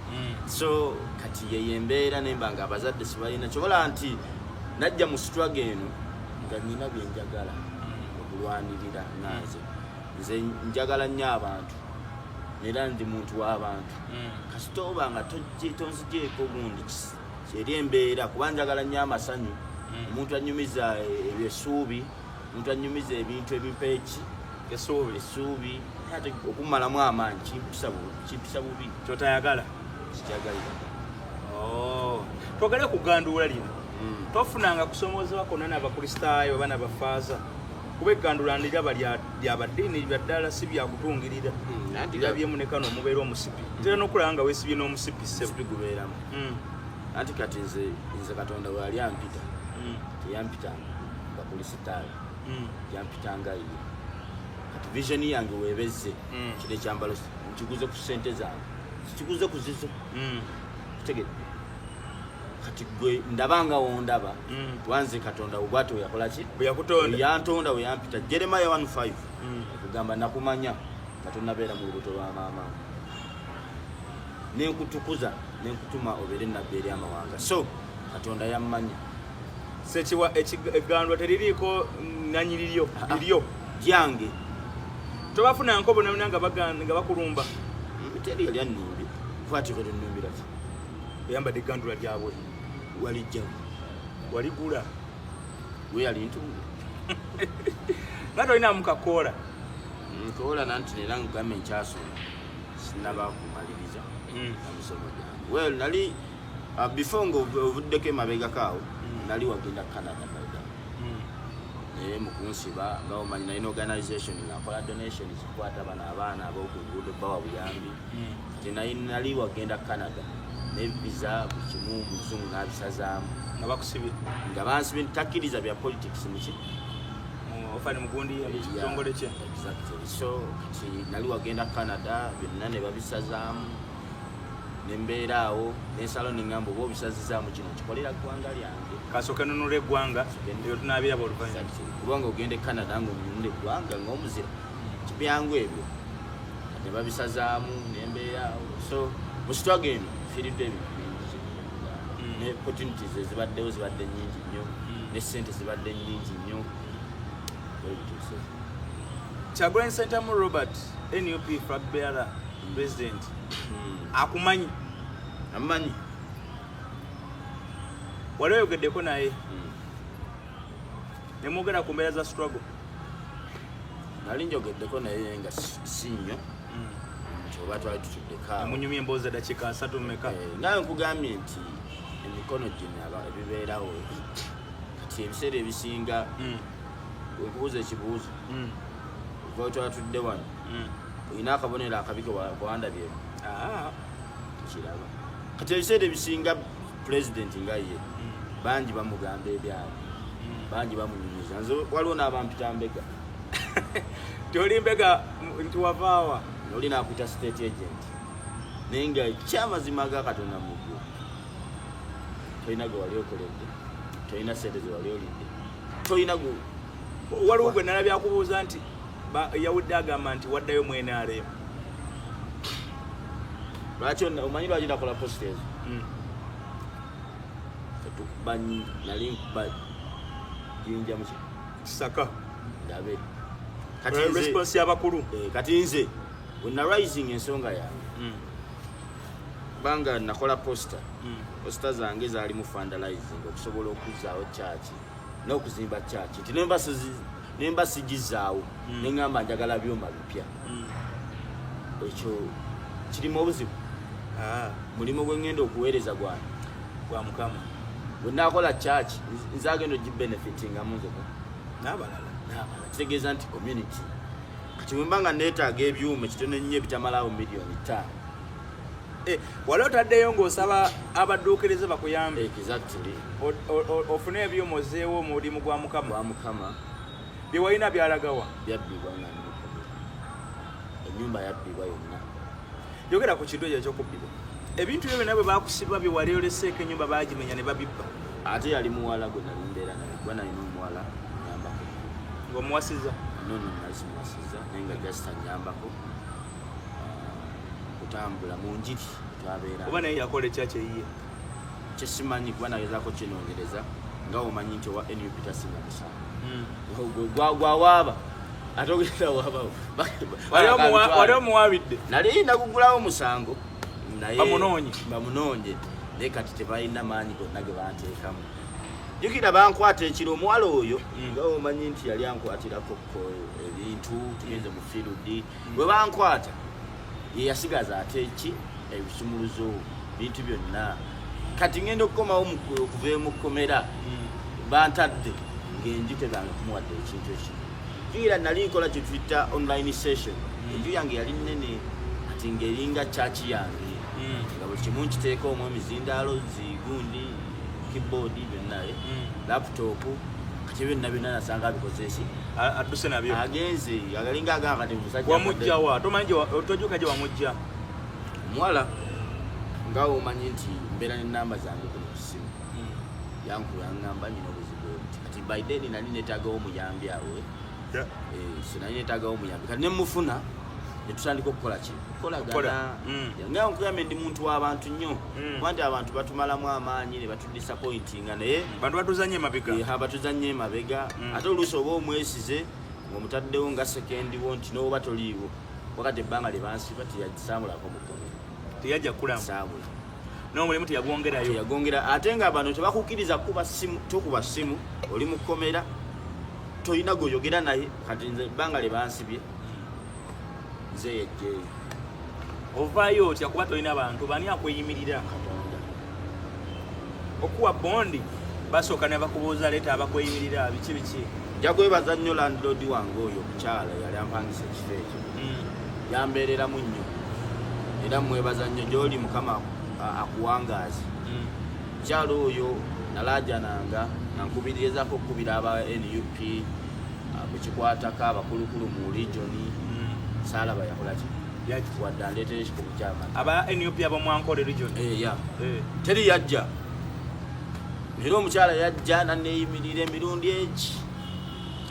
So kati yeyo embeera nemba nga abazadde sibalina. Kyobola nti najja mu struggle eno nga nina byenjagala okulwanirira. Nga nze njagala nnyo abantu, era ndi muntu w'abantu. Kasita oba nga tonzigyeko gundi eri embeera, kuba njagala nnyo amasanyu. Omuntu anyumiza essuubi, omuntu anyumiza ebintu ebimpa eki? Essuubi. Essuubi. Ate okumalamu amaanyi kimpisa bubi. Kyotayagala. Kikyagalira. Oh. Twogere ku ganduula lino. Tofunanga kusomoozebwa kwonna n'abakristaayo oba n'abafaaza? Kuba eggandula ndiraba lyabaddiini lya ddala, si byakutungirira. Anti Lirabyemu ne kano omubeera omusipi, ntera n'okulaba nga weesibye n'omusipi, ssebo. Sipi gubeeramu. Anti kati nze Katonda bwe yali ampita, teyampitanga bakulisitaayo. Yampitanga ye. Kati vision yange weebezze. Kino ekyambalo nkiguze ku ssente zange, sikiguze ku zizo. Kutegedde? Kati gwe ndaba nga wondaba. Wanze Katonda bwati we yakola ki? Bwe yakutonda. Yantonda, we yampita, Jeremaya 15 okugamba, nakumanya nga tonabeera mu lubuto lwa maama, nenkutukuza, nenkutuma obeere nabbi eri amawanga. So Katonda yammanya. Sekiwa eggandwa teririiko nanyini lyo? Ah, ah. Liryo? Gyange. Tobafunanko bonabona nga nga bakulumba? Teri yali annumbi. Kwatiko tennumbira ki? Oyambadde eggandula lyabwe. Walijjawo? Waligula? We yali ntungu. Nga tolinamu kakoola? Nkoola nanti nera nkugambe nkyasoma. Sinaba kumaliriza na misomo gyange. Well, nali before nga ovuddeko emabegako awo, nali wagenda Canada by then. Naye mu kunsiba, nga omanyi nalina organization nga nkola donations, kukwata bano abaana ab'oku nguudo, bawa buyambi. Kati nali wagenda Canada ne visa, buli kimu, muzungu n'abisazaamu. Nga bakusibye? Nga bansibye, takkiriza bya politics muki. Ofani mugundi mu kitongole kye. Exactly. So kati nali wagenda Canada, byonna ne babisazaamu, nembeera awo nensalo, neŋŋamba oba obisazizaamu, kino kikolera ggwanga lyange. Kasooke nunula eggwanga, ebyo tunaabiraba oluvannyuma. Exactly. Kubanga ogenda e Canada nga onunula eggwanga ngaomuzira kibyangu ebyo. Kati ne babisazaamu, nembeera awo. So mu struggle eno nfiiriddwa ebintu bingi kyekugamba. Ne opportunities ezibaddewo zibadde nyingi nnyo, ne sente zibadde nyingi nnyo. Bwe bituuse. Kyagulanyi Sentamu Robert, NUP flag bearer, president, akumanyi? Amanyi. Wali oyogeddeko naye nemwogera ku mbeera za struggle? Nali njogeddeko naye nga si nnyo, nti oba twali tutuddeko awo. Munyumya emboozi eddakiika 30 meka? Nga nkugambye nti emikono gino ebibeerawo kati ebiseera ebisinga, wekubuuza ekibuuzo, okuva we twatudde wano, olina akabonero akabi kewandabyemu? Ah. Kiraba kati ebiseera ebisinga pulezidenti nga ye, bangi bamugamba ebyabwe, bangi bamunyumiza. Nze waliwo n'abampita mbega. Toli mbega nti wavaawa? Oli nakuyita state agent, naye nga ekyamazima ga Katonda muggulu, tolina gwe wali okoledde, tolina sente ze wali olidde, tolina gu Waliwo gwe nalabye akubuuza nti yawudde agamba nti waddayo mu NRM. Lwaki omanyi lwaki nakola post ezo? Tetukuba nali nkuba jjinja muki? Kisaka. Ndabe kati nze Response y'abakulu. Kati nze when na rising ensonga yange, kubanga nakola poster, poster zange zaalimu fundraising okusobola okuzzaawo kyaki n'okuzimba kyaki, nti nemba sigizaawo, neŋŋamba njagala byuma bipya. Ekyo kirimu obuzibu? Ah, mulimu gwe ŋŋenda okuweereza gwange. Gwa Mukama. Bwe naakola kyaki, nze agenda ogibenefitingamu nzeka n'abalala. N'abalala. Kitegeeza nti community. Kati bwe mba nga neetaaga ebyuma ekitono ennyo ebitamalawo miliyoni 5. Wali otaddeyo ng'osaba abadduukirize bakuyambe? Exactly. Ofune ebyuma ozeewo omulimu gwa Mukama. Gwa Mukama. Bye walina byalagawa? Byabbibwa nga ndi mukomera, ennyumba yabbibwa yonna. Yogera ku kintu ekyo ekyokubbibwa ebintu byo byonna bwe bakusiba, bye wali oleseeko, ennyumba bagimenya ne babibba. Ate yali muwala gwe nali mbeera naye, kuba nalina omuwala nyambako. Ng'omuwasiza? Nono nali simuwasiza, naye nga just anyambako kutambula mu njiri twabeera. Oba naye yakola ekyakyeyiye? Kyesimanyi, kuba nagezaako kinoonyereza, nga omanyi nti owa NUP tasinga musango. Gwawaaba ate ogenda waabawo. Wali omuwabidde? Nali nagugulawo omusango naye. Bamunoonye. Bamunoonye, naye kati tebalina maanyi gonna ge banteekamu. Jjukira bankwata ekiro, omuwala oyo, nga omanyi nti yali ankwatirako ko ebintu, tugenze mu field, bwe bankwata ye yasigaza ate ki ebisumuluzo, bintu byonna. Kati ngenda okukomawo okuva mu kkomera, bantadde ng'enju tebange kumuwadde ekintu ekimu. Jjukira nali nkola kye tuyita online session. Enju yange yali nnene, kati ng'eringa kyaki yange, nga buli kimu nkiteeka omwo, emizindaalo, zigundi, keyboard, byonna, laptop. Kati byonna byonna nasanga abikoze eki? Adduse nabyo. Agenze, agalinga agamba kati musajja. Wamugjawa? Tomanyi tojuka gye wamugja? Omuwala, nga omanyi nti mbeera nenamba zange kuno ku ssimu, yankuba yaŋŋamba nyina obuzibu obuti. Kati by then nali neetaagawo omuyambi awo. So nali neetaagawo omuyambi, kati nemufuna, netutandika okukola ki? Okukola. Kukolagana. Nga nkugambye, ndi muntu w'abantu nnyo, kuba nti abantu batumalamu amaanyi ne batudisappointinga, naye Bantu batuzanye emabega. Batuzanye emabega. Ate oluusi oba omwesize ng'omutaddewo nga second wo, nti n'oba toliiwo, wakati ebbanga lye bansiba teyasaamulako mukono. Teyajja kulamu? Saamula. N'omulimu teyagwongerayo? Teyagongera. Ate nga bano tebakukkiriza kuba simu, tokuba simu, oli mu kkomera, tolina gweoyogera naye. Kati nze ebbanga lye bansibye nze yejjeeyo. Ovaayo otya kuba tolina bantu bani akweyimirira? Katonda. Okuwa bondi basooka ne bakubuuza leeta abakweyimirira biki biki. Nja kwebaza nnyo landlord wange oyo omukyala yali ampangisa ekifo ekyo. Yambeereramu nnyo era mwebaza nnyo gy'oli, Mukama akuwangaazi. Mukyala oyo nalaajananga nga nkubiririzako okukubira aba NUP bwekikwatako abakulukulu mu regioni. Saalaba yakola ki wadde andeetera ekikopo kyamata. Aba NUP abamwankole region? Ya. Teri yajja, era omukyala yajja naneeyimirira emirundi egi.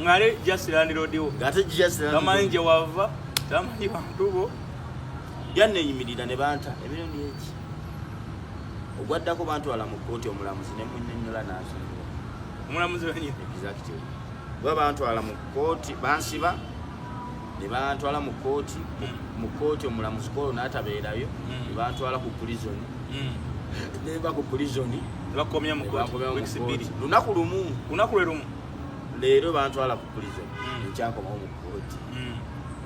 Ng'ale just landlord wo? Ng'ate just tamanyi gye wava, tamanyi bantu bo. Yaneeyimirira ne banta emirundi egi. Ogwaddako bantwala mu kkooti, omulamuzi ne munnyonnyola n'ansonyiwa. Omulamuzi wenyini? Exactly. Kuba bantwala mu kkooti, bansiba ne bantwala mu kkooti. Mu kkooti omulamuzi kolo n'atabeerayo. Ne bantwala ku prison. Nenva ku prison Bakomya mu ne kooti bankomya mu weeks kkooti. 2? Lunaku lumu. Lunaku lwe lumu? Leero bantwala ku prison, enkyankomawo mu kkooti.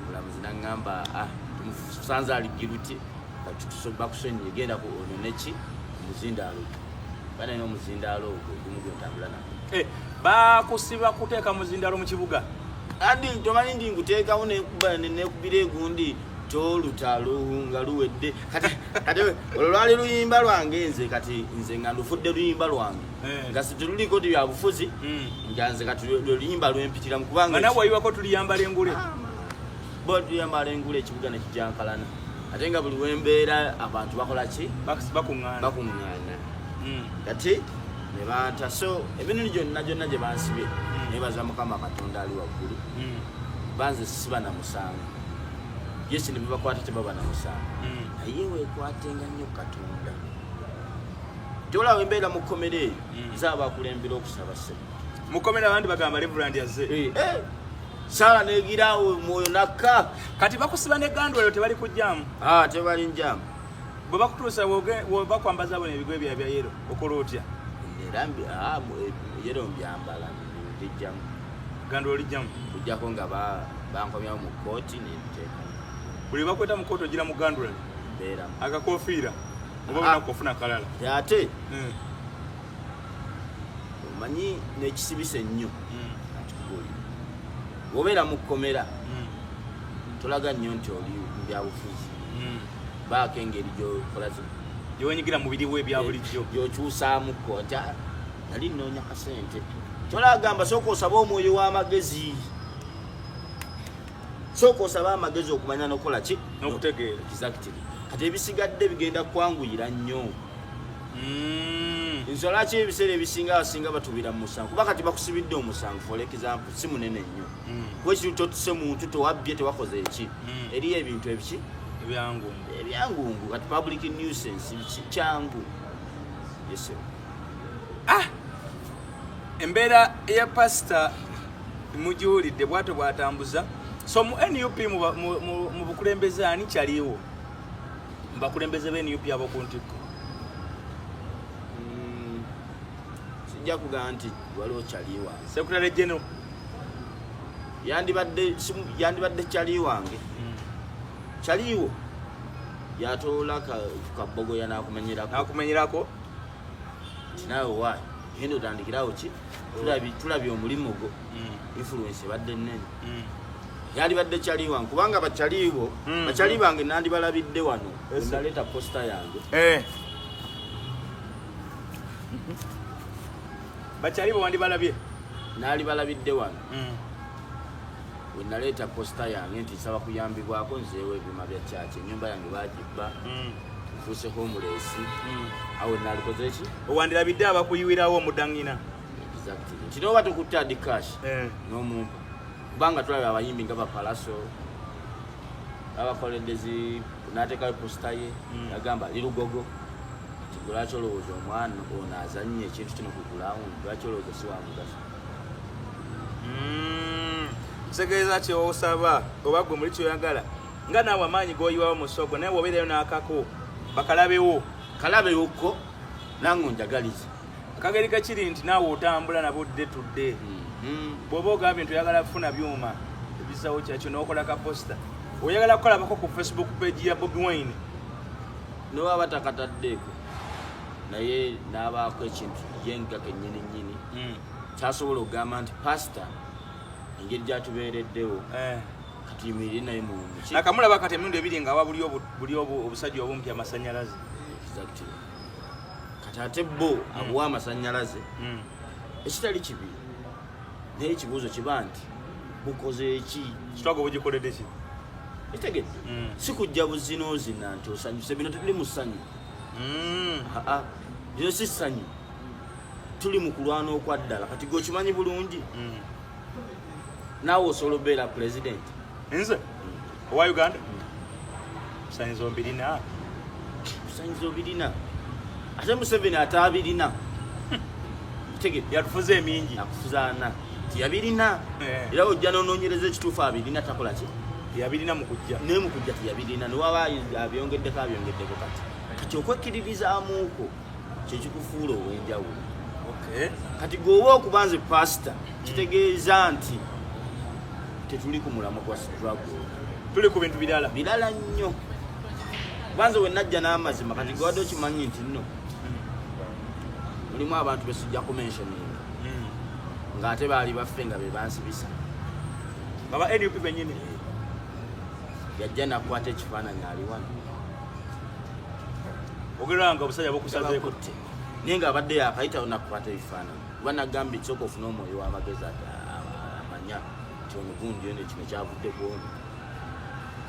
Omulamuzi naŋŋamba, "Ah, tumusanze ali guilty, kati bakusonyiye, genda ku ono neki omuzindaalo." Banalina omuzindaalo ogwo ogumu gwentambula nagwo. Eh, bakusiba kuteeka muzindalo mu kibuga? Andi tomanyi ndi nkuteekawo nekubira egundi tolutalo nga luwedde. Kati olwo lwali luyimba lwange nze, kati nze nga ndufudde luyimba lwange. Nga situluliko ti byabufuzi. Nga nze kati lwe luyimba lwempitiramu kubanga Nga nawe wayiwako tuliyambala engule. Bo tuyambala engule, ekibuga nekijankalana, ate nga buli wembeera abantu bakola ki? Bakuŋŋaana. Bakuŋŋaana. Kati ne banta, so emirundi gyonna gyonna gye bansibye, nebaza Mukama Katonda ali waggulu. Banze siba na musango, yesi ne bebakwata tebaba na musango. Naye weekwatenga nnyo Katonda. Tolaba embeera mu kkomera eyo? Nze abakulembera okusaba ssebo. Mukomera abandi bagamba Reverend azze. Eh, saala negirawo mwoyo nakka. Kati bakusiba ne gandwero, tebali kujjamu? Ah, tebali njamu. Bwe bakutuusa bakwambaza bona ebigoye bya bya yellow, okola otya? Era yellow mbyambala, mbijjamu. Gandwero olijjamu? Kujjako nga bankomyawo mu kkooti nembiteekamu. Buli bakweta mu kooti ogira mu gandwero? Mbeeramu. Akakofiira oba Ah. olunaku ofuna kalala? Ate omanyi n'ekisibisa ennyo, akikubuulira, bw'obeera mu kkomera tolaga nnyo nti oli mu byabufuzi. Baako engeri gyokola Gyewenyigira mu biriwo ebya bulijjo. Gyokyusaamuko nti, "Ah, nali nnoonya kasente." Tolagamba, sooka osabe omwoyo w'amagezi, sooka osabe amagezi okumanya nokukola ki? N'okutegeera. Exactly. Kati ebisigadde bigenda kwanguyira nnyo. Nsonga ki ebiseera ebisinga abasinga batubira mu musango? Kuba kati bakusibidde omusango, for example, si munene nnyo. Kuba totuse muntu, tewabbye, tewakoze eki. Eriyo ebintu ebiki? Ebyangungu. Ebyangungu. Kati public nuisance biki, kyangu. Yes, sir. Ah, embeera ya pasita mugiwulidde bwatyo bwatambuza. So mu NUP mu bukulembeze ani kyaliwo mu bakulembeze be NUP ab'oku ntikko? Sijja kugamba nti waliwo kyali wange. Secretary general? Yandibadde yandibadde kyali wange. Kyaliwo yatoola kabogoya n'akumenyerako. Nakumenyerako. Nti naawe waayi genda otandikirawo ki. Tulabye omulimu gwo. Influence ebadde nnene. Yandibadde kyali wange kubanga bakyalibo bakyali bange nandibalabidde wano. Naleeta poster yange. Eh. Bakyali bo wandibalabye? Nalibalabidde wano we naleeta poster yange nti nsaba kuyambibwako nzeewo ebyuma bya kyaki, enyumba yange bagibba, nfuuse homeless. Awo nalikoze ki? Owandirabidde abakuyiwirawo omudangina. Exactly. Nti noba tokutte adi cash n'omumpa, kubanga tulaba abayimbi nga bapalaso abakoledde zi n'ateekayo poster ye. Yagamba ali Lugogo nti gwe lwaki olowooza omwana ono azannye ekintu kino ku ground, lwaki olowooza si wa mugaso? Kitegeeza kyosaba oba gwe muli kyoyagala nga naawe amaanyi goyiwawo mu sogo, naye wobeerayo n'akako bakalabewo. Kalabewokko nange onjagalize. Akageri kekiri nti naawe otambula nabo dde tudde. Bw'oba ogambye nti oyagala kufuna byuma ebisawo kyakyo n'okola ka poster. Oyagala kukalabako ku Facebook page ya Bobi Wine? Newaba takataddeeko, naye n'abaako ekintu yenga kennyini nnyini kyasobola okugamba nti pasita engeri gyatubeereddewo, katuyimirire naye mu muki. Nakamulaba kati emirundi ebiri nga awa buli obusajja obumpi amasanyalaze. Exactly. Kati ate bo abuwa amasanyalaze, ekitali kibi, naye ekibuuzo kiba nti bukoze eki? Struggle bugikoledde ki? Etegedde? Si kujja buzinoozina nti osanyuse. Bino tetuli mu ssanyu. Aa, lino si ssanyu, tuli mu kulwana okwaddala. Kati gwe okimanyi bulungi, naawe osobola obeera pulezidenti. Nze owa Uganda sanyizo mbirina. Bisanyizo birina, ate Museveni ataabirina. Tegedde? Yatufuza emingi. Akufuzaana tiyabirina. Era ojja nonoonyereza ekituufu, abirina takola ki? Yabirina mu kujja. Naye mu kujja tiyabirina, niwaba abyongeddeko, abyongeddeko. Kati okwekkiririzaamuuko kyekikufuula ow'enjawulo. Kati gweoba okuba nze pasita, kitegeeza nti tetuli ku mulamwa gwa struggle. Tuli ku bintu birala. Birala nnyo, kubanze we najja n'amazima. Kati gwewadde okimanyi nti nno mulimu abantu besijja kumentioninga, ng'ate baali baffe nga be bansibisa. Nga ba NUP benyini. Yajja nakwata ekifaananyi ali wano. Ogerera nga obusajja bukusazeeko. Bakutte, naye ng'abadde yakayitawo nakukwata ebifaananyi, kuba nagambye kisooka ofune omwoyo w'amagezi ate amanya nti ono gundi ono kino kyavudde ku ono.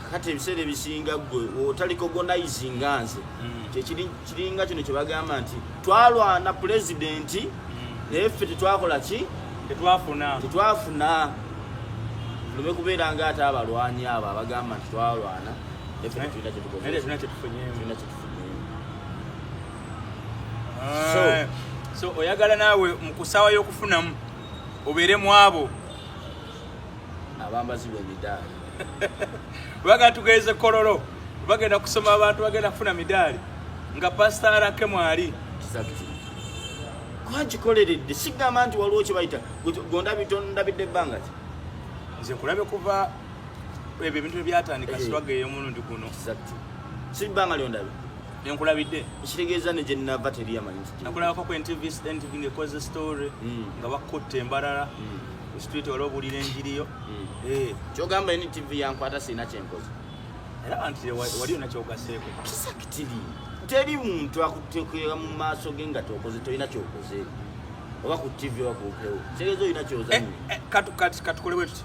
Kakati ebiseera ebisinga gwe otarecognizinga nze, kiringa kino kyebagamba nti twalwana pulezidenti, naye ffe tetwakola ki? Tetwafuna. Tetwafuna. Tuleme kubeera nga ate abalwanyi abo abagamba nti twalwana, naye ffe tetulina kyetukoze. Naye tetulina kyetufunyeemu. Tulina kyetufunyeemu. So oyagala naawe mu kusaawa y'okufunamu obeere mu abo abambazibwa emidaali. Bagala tugeze Kololo, bagenda kusoma abantu, bagenda kufuna midaali nga Pasita Arake mwali. Exactly. Kuba nkikoleredde, sigamba nti waliwo kye bayita gondabitondabidde ebbanga ki. Nze nkulabe kuva ebyo ebintu ebyatandika, struggle ey'omulundi guno. Exactly. Si bbanga lyondabe. Nenkulabidde. Ekitegeeza ne gye nava teri amanyi nti Nakulabako ku NTV, NTV ngaekoze story nga bakutta embalala ku street, wali obuulira enjiriyo. Kyogamba NTV yankwata sirina kyenkoze? Era anti wali yonna kyogaseeko. Exactly. Teri muntu akutekera mu maaso ge nga tokoze, tolina kyokoze, oba ku TV oba ku mpewo, kitegeeza olina kyozanye. Katukole bwe tuti.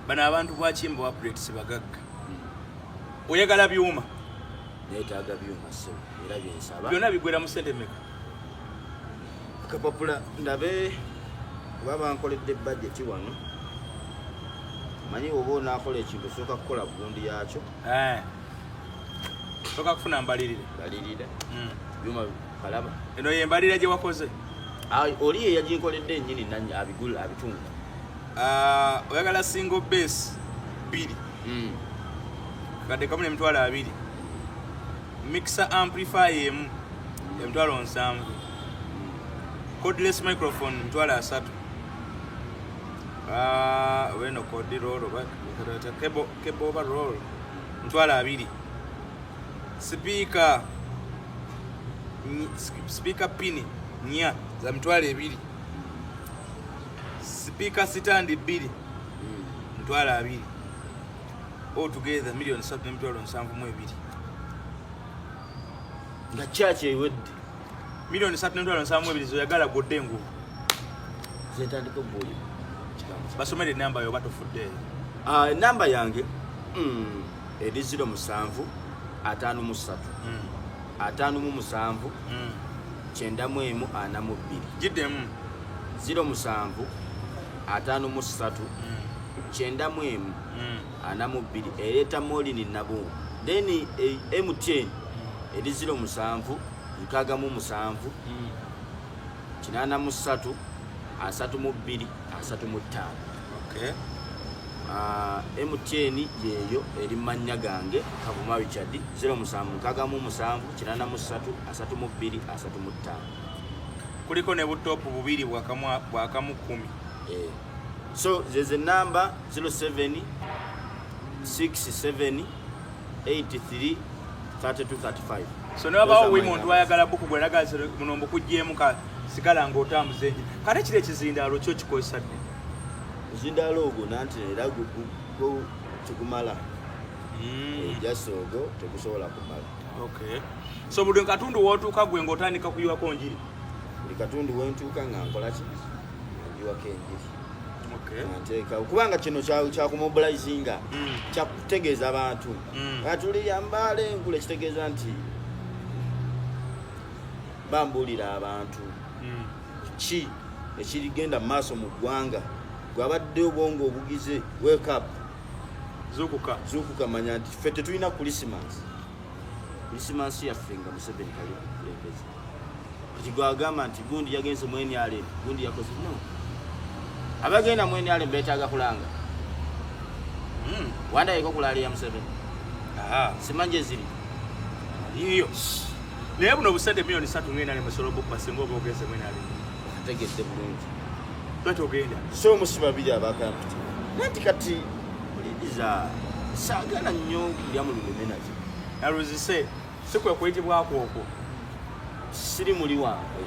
Bano abantu bwakimba wa updates bagagga. Oyagala byuma? Neetaaga byuma ssebo, era byensaba. Byonna bigwera mu sente meka? Akapapula ndabe oba bankoledde budget wano. Manyi oba onaakola ekintu osooka kukola gundi yakyo. Soka kufuna mbalirire. Balirira. Byuma kalaba. Eno yembalira gye wakoze? Ah, oli ye yaginkoledde ennyini nanyi abigula abitunga. Ah, oyagala single base bbiri, kadde kamu n'20,000, mixer amplifier emu 70,000, cordless microphone 30,000. Ah, weno cord roll oba cable oba roll 20,000, speaker speaker pini nnya za 20,000, speaker stand bbiri 20,000, all together 3,072,000. Nga kyaki ewedde. 3,072,000 zoyagala godde engulu. Zentandika obuulira kigambo. Basomere enamba yo oba tofuddeeyo. Ah, enamba yange eri 07 53 57 91 42. Giddemu. 07 53 91 42, ereeta Molini Nabungu. Then MTN eri 07 67 83 32 35. Okay. Ah, MTN yeeyo eri mannya gange Kavuma Richard, 07 67 83 32 35. Kuliko ne butoopu bubiri bwakamu 10. Eh, so zeze namba 07 67 83 32 35. So ne wabawo we muntu ayagala bukugula nagaza muno mbukugyemu ka sigala ng'otambuza enjiri. Kate kiri ekizindaalo kyo kikozesa ddi? Omuzindaalo ogwo nanti era gwo tegumala. Just ogwo tegusobola kumala. Okay. So buli katundu w'otuuka gwe ng'otandika kuyiwako njiri? Buli katundu wentuuka nga nkola ki? Nga njiwako enjiri. Okay. Nga nteekawo. Kubanga kino kya kumobilizinga, kya kutegeeza abantu. Nga tuli yambaale engule kitegeeza nti bambuulira abantu. Ki ekirigenda mu maaso mu ggwanga? Gwabadde obwongo obugize, wake up. Zuukuka. Zuukuka, manya nti ffe tetulina Christmas. Christmas yaffe nga Museveni tali kukulembeza. Kati gwagamba nti gundi yagenze mu NRM, gundi yakoze, no. Abagenda mu NRM beetaaga kulanga. Wandayeko kulaali ya Museveni. Simanyi eziri. Iyo. Naye buno obusente miliyoni 3 ngenda ne musobola obukuba singa oba ogenze mu NRM. Ategedde bulungi. Lwaki ogenda? So omusi babiri abakampiti. Nanti kati oliriza saagala nnyo kulya mu lulimi nakyo. Naluzise si kwe kuyitibwako okwo. Siri muli wange.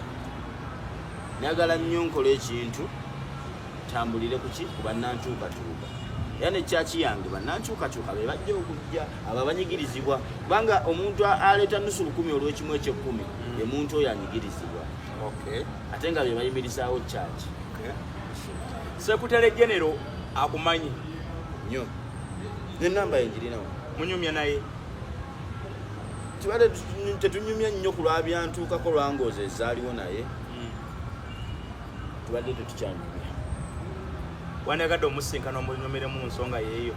Njagala nnyo nkole ekintu tambulire ku ki? Ku bannankyukakyuka. Era ne kyaki yange bannankyukakyuka be bajja okujja abo abanyigirizibwa, kubanga omuntu aleeta nusu lukumi olw'ekimu eky'ekkumi ye muntu oyo anyigirizibwa. Ate nga be bayimirizaawo kyaki. Secretary General akumanyi nnyo. N'ennamba ye njirinawo. Munyumya naye? Tubadde tetunyumya nnyo ku lwa byantuukako lwangoozi ezaaliwo, naye tubadde tetukyanyumya. Wandagadde omusinkana omunyumiremu mu nsonga yeeyo?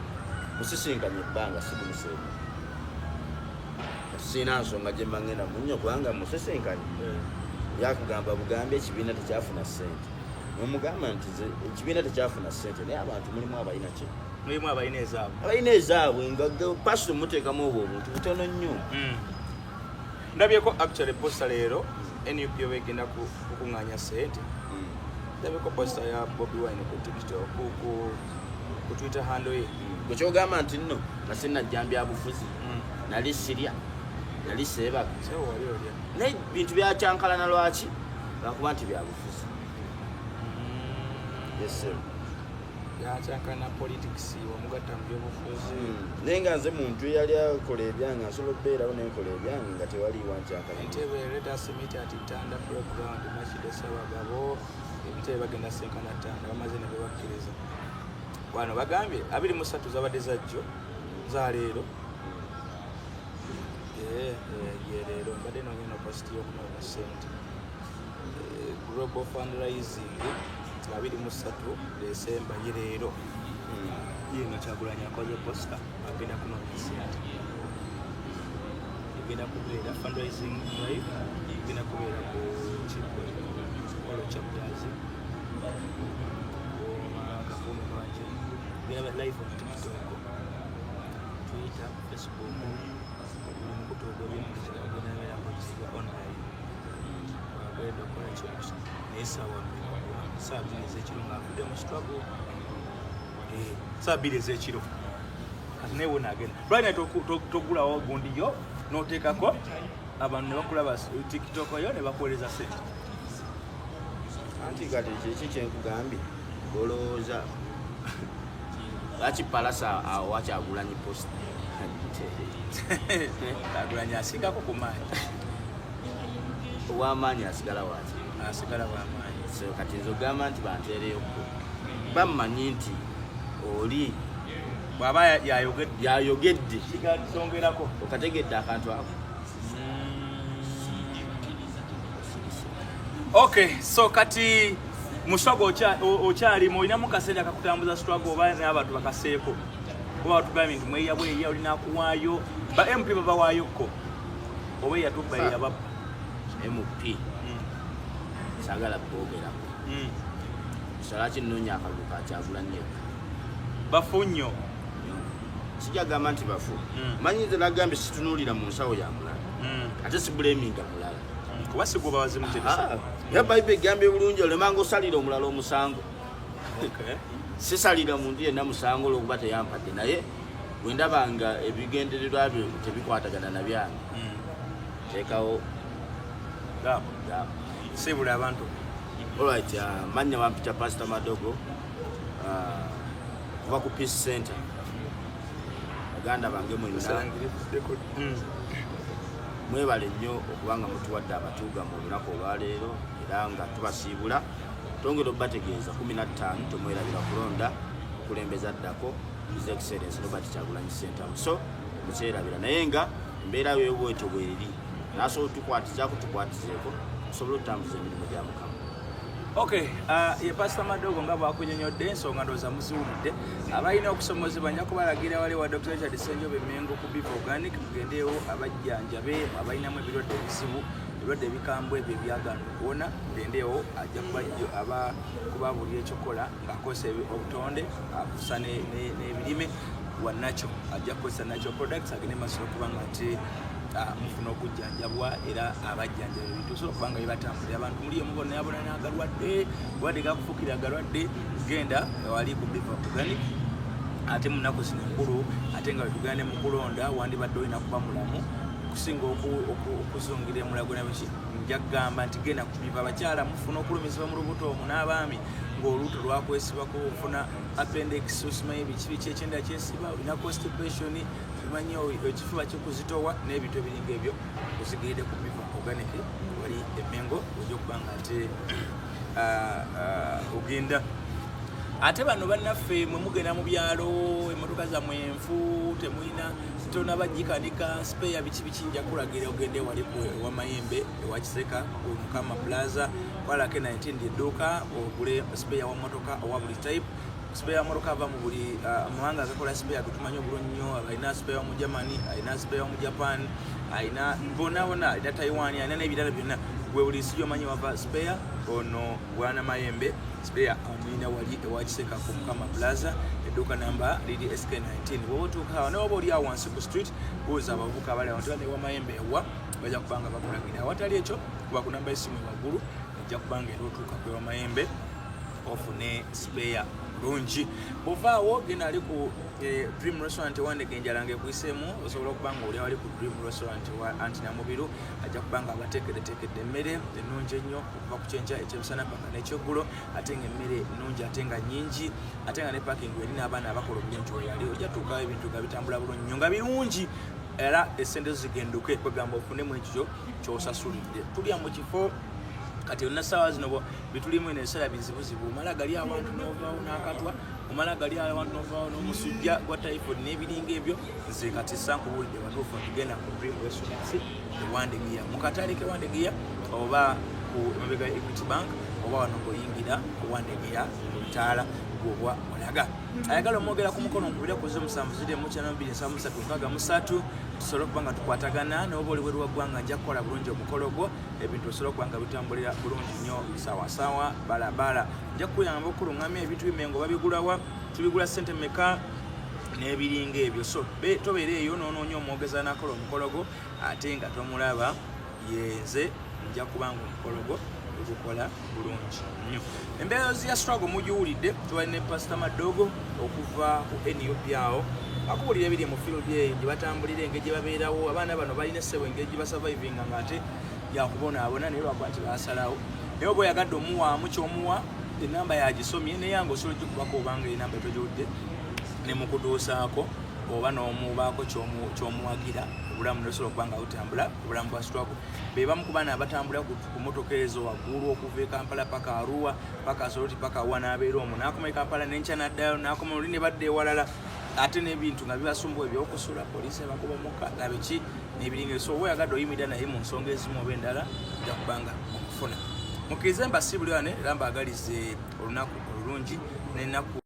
Musisinkanye ebbanga sikumuseemu. Kati sirina nsonga gye mba ngenda munnyo kubanga musisinkanye. Yakugamba bugambi ekibiina tekyafuna ssente. Nomugamba nti nze ekibiina tekyafuna ssente, naye abantu mulimu abalina ki? Mulimu abalina ezaabwe. Abalina ezaabwe nga pasito muteekamu obwo obuntu butono nnyo. Ndabyeko actually poster leero NUP oba egenda kukuŋŋaanya ssente. Ndabyeko poster ya Bobi Wine ku TikTok, ku Twitter handle ye. Gwe kyogamba nti nno nga sinnajja byabufuzi, nali sirya, nali seebaka. Sewo wali olya. Naye bintu byakyankalana lwaki? Lwakuba nti byabufuzi. Yes, sir. Yakyankana politics wamugatta mu byobufuzi. Naye nga nze muntu eyali akola ebyange, nsobola okubeerawo nenkola ebyange nga tewaliiwa nkyankala. Entebe, let us meet at Ttanda playground, Makindye Ssabagabo. Entebe bagenda senkana Ttanda, bamaze ne bebakkiriza. Wano bagambye 23 zabadde zajjo za leero. Ye leero mbadde noonya no post y'okunoonya ssente. Global fundraising 23 December ye leero. Ye nga Kyagulanyi akoze poster agenda kunoonya ssente. Egenda kubeera fundraising drive, egenda kubeera ku Kibwe, all chapters. Kavumu Lwaki. Egenda kubeera live on TikTok, Twitter, Facebook, buli mukutu ogw'ebyempuliziganya ogenda beera kuziga online. Bagenda okukola kintu naye essaawa mmeka? 2:00 ez'ekiro ng'avudde mu struggle. 2:00 ez'ekiro. Kati naye wona agenda. Lwaki naye togulawo gundi yo n'oteekako abantu ne bakulaba TikTok yo ne bakuweereza ssente? Anti kati kiki kyenkugambye, olowooza lwaki Palasa awa Kyagulanyi post? Kyagulanyi asingako ku maanyi. Ow'amaanyi asigala waki? Asigala w'amaanyi. So kati nze ogamba nti banteereyokko, bammanyi nti oli bw'aba yayogedde, yayogedde, kigasongerako. Okategedde akantu ako? Okay, so kati mu struggle okyalimu, olinamu kasente akakutambuza struggle oba n'abantu bakaseeko? Kuba batugambye nti mweya bweya olina akuwaayo, ba MP babawaayokko oba eyatubba eyababba? MP saagala boogerako. Salaki nnoonya akalulu ka Kyagulanyi yekka. Bafu nnyo. Sijja gamba nti bafu. Manyi nze nagambye situnuulira mu nsawo ya mulala, ate sibulaminga mulala. Kuba si gwe bawazimu tebisa. Era Bayibuli egambye bulungi, olemanga osalira omulala omusango. Sisalira muntu yenna musango olwokuba teyampadde, naye Bwe ndaba nga ebigendererwa byo tebikwatagana na byange, teekawo gap. Gap. Siibula abantu. Alright, mannya bampita Pastor Madogo, kuva ku Peace Center. Baganda bange mwenna, mwebale nnyo okuba nga mutuwadde abatuuga mu olunaku olwaleero, era nga tubasiibula, twongera obubategeeza 15 temwerabira kulonda okulembeza ddako His Excellence Robert Kyagulanyi Ssentamu. So mukyerabira, naye nga embeera yo bwetyo bweri, nasobola tukwatizaako, tukwatizeeko tusobole okutambuza emirimu gya Mukama. Okay, ye Pastor Madogo nga bwakunyonyodde ensonga, ndowooza muziwulidde. Abalina okusomozebwa nja kubalagira wali wa Dr. Richard Ssenjobe Mengo ku Biva Organic, mugendeewo abajjanjabe abalinamu ebirwadde ebizibu, ebirwadde ebikambwe ebyo ebyagaana okuwona. Mugendeewo, ajja aba kubabuulira ekyokukola ng'akozesa obutonde, akusa n'ebirime wa nakyo, ajja kukozesa natural products, agende maaso okuba nga ate mufuna okujjanjabwa era abajjanjaba ebintu osobola okuba nga bibatambulira. Abantu muli emubonabona n'agalwadde, bulwadde gakufukira agalwadde, genda wali ku Biva Organic. Ate mu nnaku zino enkulu, ate nga wetugenda ne mu kulonda, wandibadde olina kuba mulamu okusinga okuzungira emulago nabiki. Nja kugamba nti genda ku Biva. Abakyala mufuna okulumizibwa mu lubuto omwo, n'abaami ng'olubuto lwakwesibako, ofuna appendix, osimanyi biki biki, ekyenda kyesiba, olina constipation, omanyi ekifuba kikuzitowa n'ebintu ebiringa ebyo, ozigiridde ku Biva Organic wali Emengo, ojja okuba nga ate ogenda. Ate bano bannaffe mwe mugenda mu byalo, emmotoka zammwe enfu, temulina, tonaba gikanika spare, biki biki, nja kulagira ogende wali ewa Mayembe, ewa Kiseka, ku Mukama Plaza, kwalako 19 edduuka, ogule spare wa mmotoka owa buli type. Spare wa mmotoka ava mu buli mawanga agakola spare getumanyi obulungi nnyo. Alina spare wa mu Germany, alina spare wa mu Japan, alina bonna bonna, alina Taiwan, alina n'ebirala byonna. Gwe buli nsi gyomanyi wava spare, ono Bwana Mayembe spare amulina wali ewa Kiseka ku Mukama Plaza, edduuka namba liri SK19. Bwoba otuuka awo, naye oba oli awo wansi ku street, buuza abavubuka abali awo nti ewa Mayembe ewa, bajja kuba nga bakulagira. Awatali ekyo, kuba ku namba y'essimu waggulu, ejja kuba nga era otuuka ku ewa Mayembe ofune spare bulungi. Bwovaawo, genda ali ku Dream Restaurant ewandega, enjala nga ekuyiseemu, osobola okuba nga oli awali ku Dream Restaurant wa Anti Namubiru, ajja kuba nga abateekeddeteekedde emmere ennungi ennyo okuva ku kyenkya, ekyemisana paka n'ekyeggulo, ate nga emmere nnungi ate nga nnyingi, ate nga ne parking eri n'abaana abakola obulungi weyali. Ojja tuukawo ebintu nga bitambula bulungi nnyo, nga birungi, era esente zo zigenduke, kwegamba ofunemu ekyo kyosasulidde. Tulya mu kifo kati olina ssaawa zino bitulimu eno ebiseera bizibuzibu, omala gali awantu n'ovaawo n'akatwa, omala gali awantu n'ovaawo n'omusujja gwa typhoid n'ebiringa ebyo. Nze kati sankubuulidde watuufu nti genda ku Dream Restaurant ewandegeya, mu katale kewandegeya, oba ku emabega ya Equity Bank, oba wano ng'oyingira owandegeya mu bitaala gwoba olaga. Ayagala omwogera ku mukono, nkubire ku 07 0 2 73 63, tusobole okuba nga tukwatagana. Noba oli bweru wa ggwanga, nja kukola bulungi omukolo gwo, ebintu osobola okuba nga bitambulira bulungi nnyo, sawasawa balabala. Nja kukuyamba okuluŋŋamya ebintu bimengo babigulawa, tubigula ssente meka n'ebiringa ebyo. So tobeera eyo n'onoonya omwogeza nakola omukolo gwo ate nga tomulaba. Yenze nja kubanga omukolo gwo ogukola bulungi nnyo. Embeera ya struggle mugiwulidde. Tubali ne Pasita Madogo okuva ku NUP awo, akubuulira ebiri mu field eyo gye batambulira, engeri gye babeerawo. Abaana bano balina essebo, engeri gye basurvivinga nga ate yakubonaabona, naye lwakuba nti basalawo. Naye oba oyagadde omuwaamu kyomuwa, enamba yagisomye, naye nga osobola ogikubako, obanga enamba togiwudde ne mukutuusaako, oba n'omubaako kyomuwagira, obulamu nosobola okuba nga butambula. Obulamu bwa struggle. Be bamu ku baana abatambula ku motoka ezo waggulu okuva e Kampala paka Arua, paka Soroti, paka wa, n'abeera omwo, n'akoma e Kampala n'enkya n'addayo, n'akoma oli ne badda ewalala, ate n'ebintu nga bibasumbuwa, ebyokusula, poliisi ebakuba mukka nga biki n'ebiringa. So oba oyagadde oyimirira naye mu nsonga ezimu oba endala, ojja kubanga omufuna. Mukkirize mbasiibule wano, era mbaagalize olunaku olulungi n'ennaku.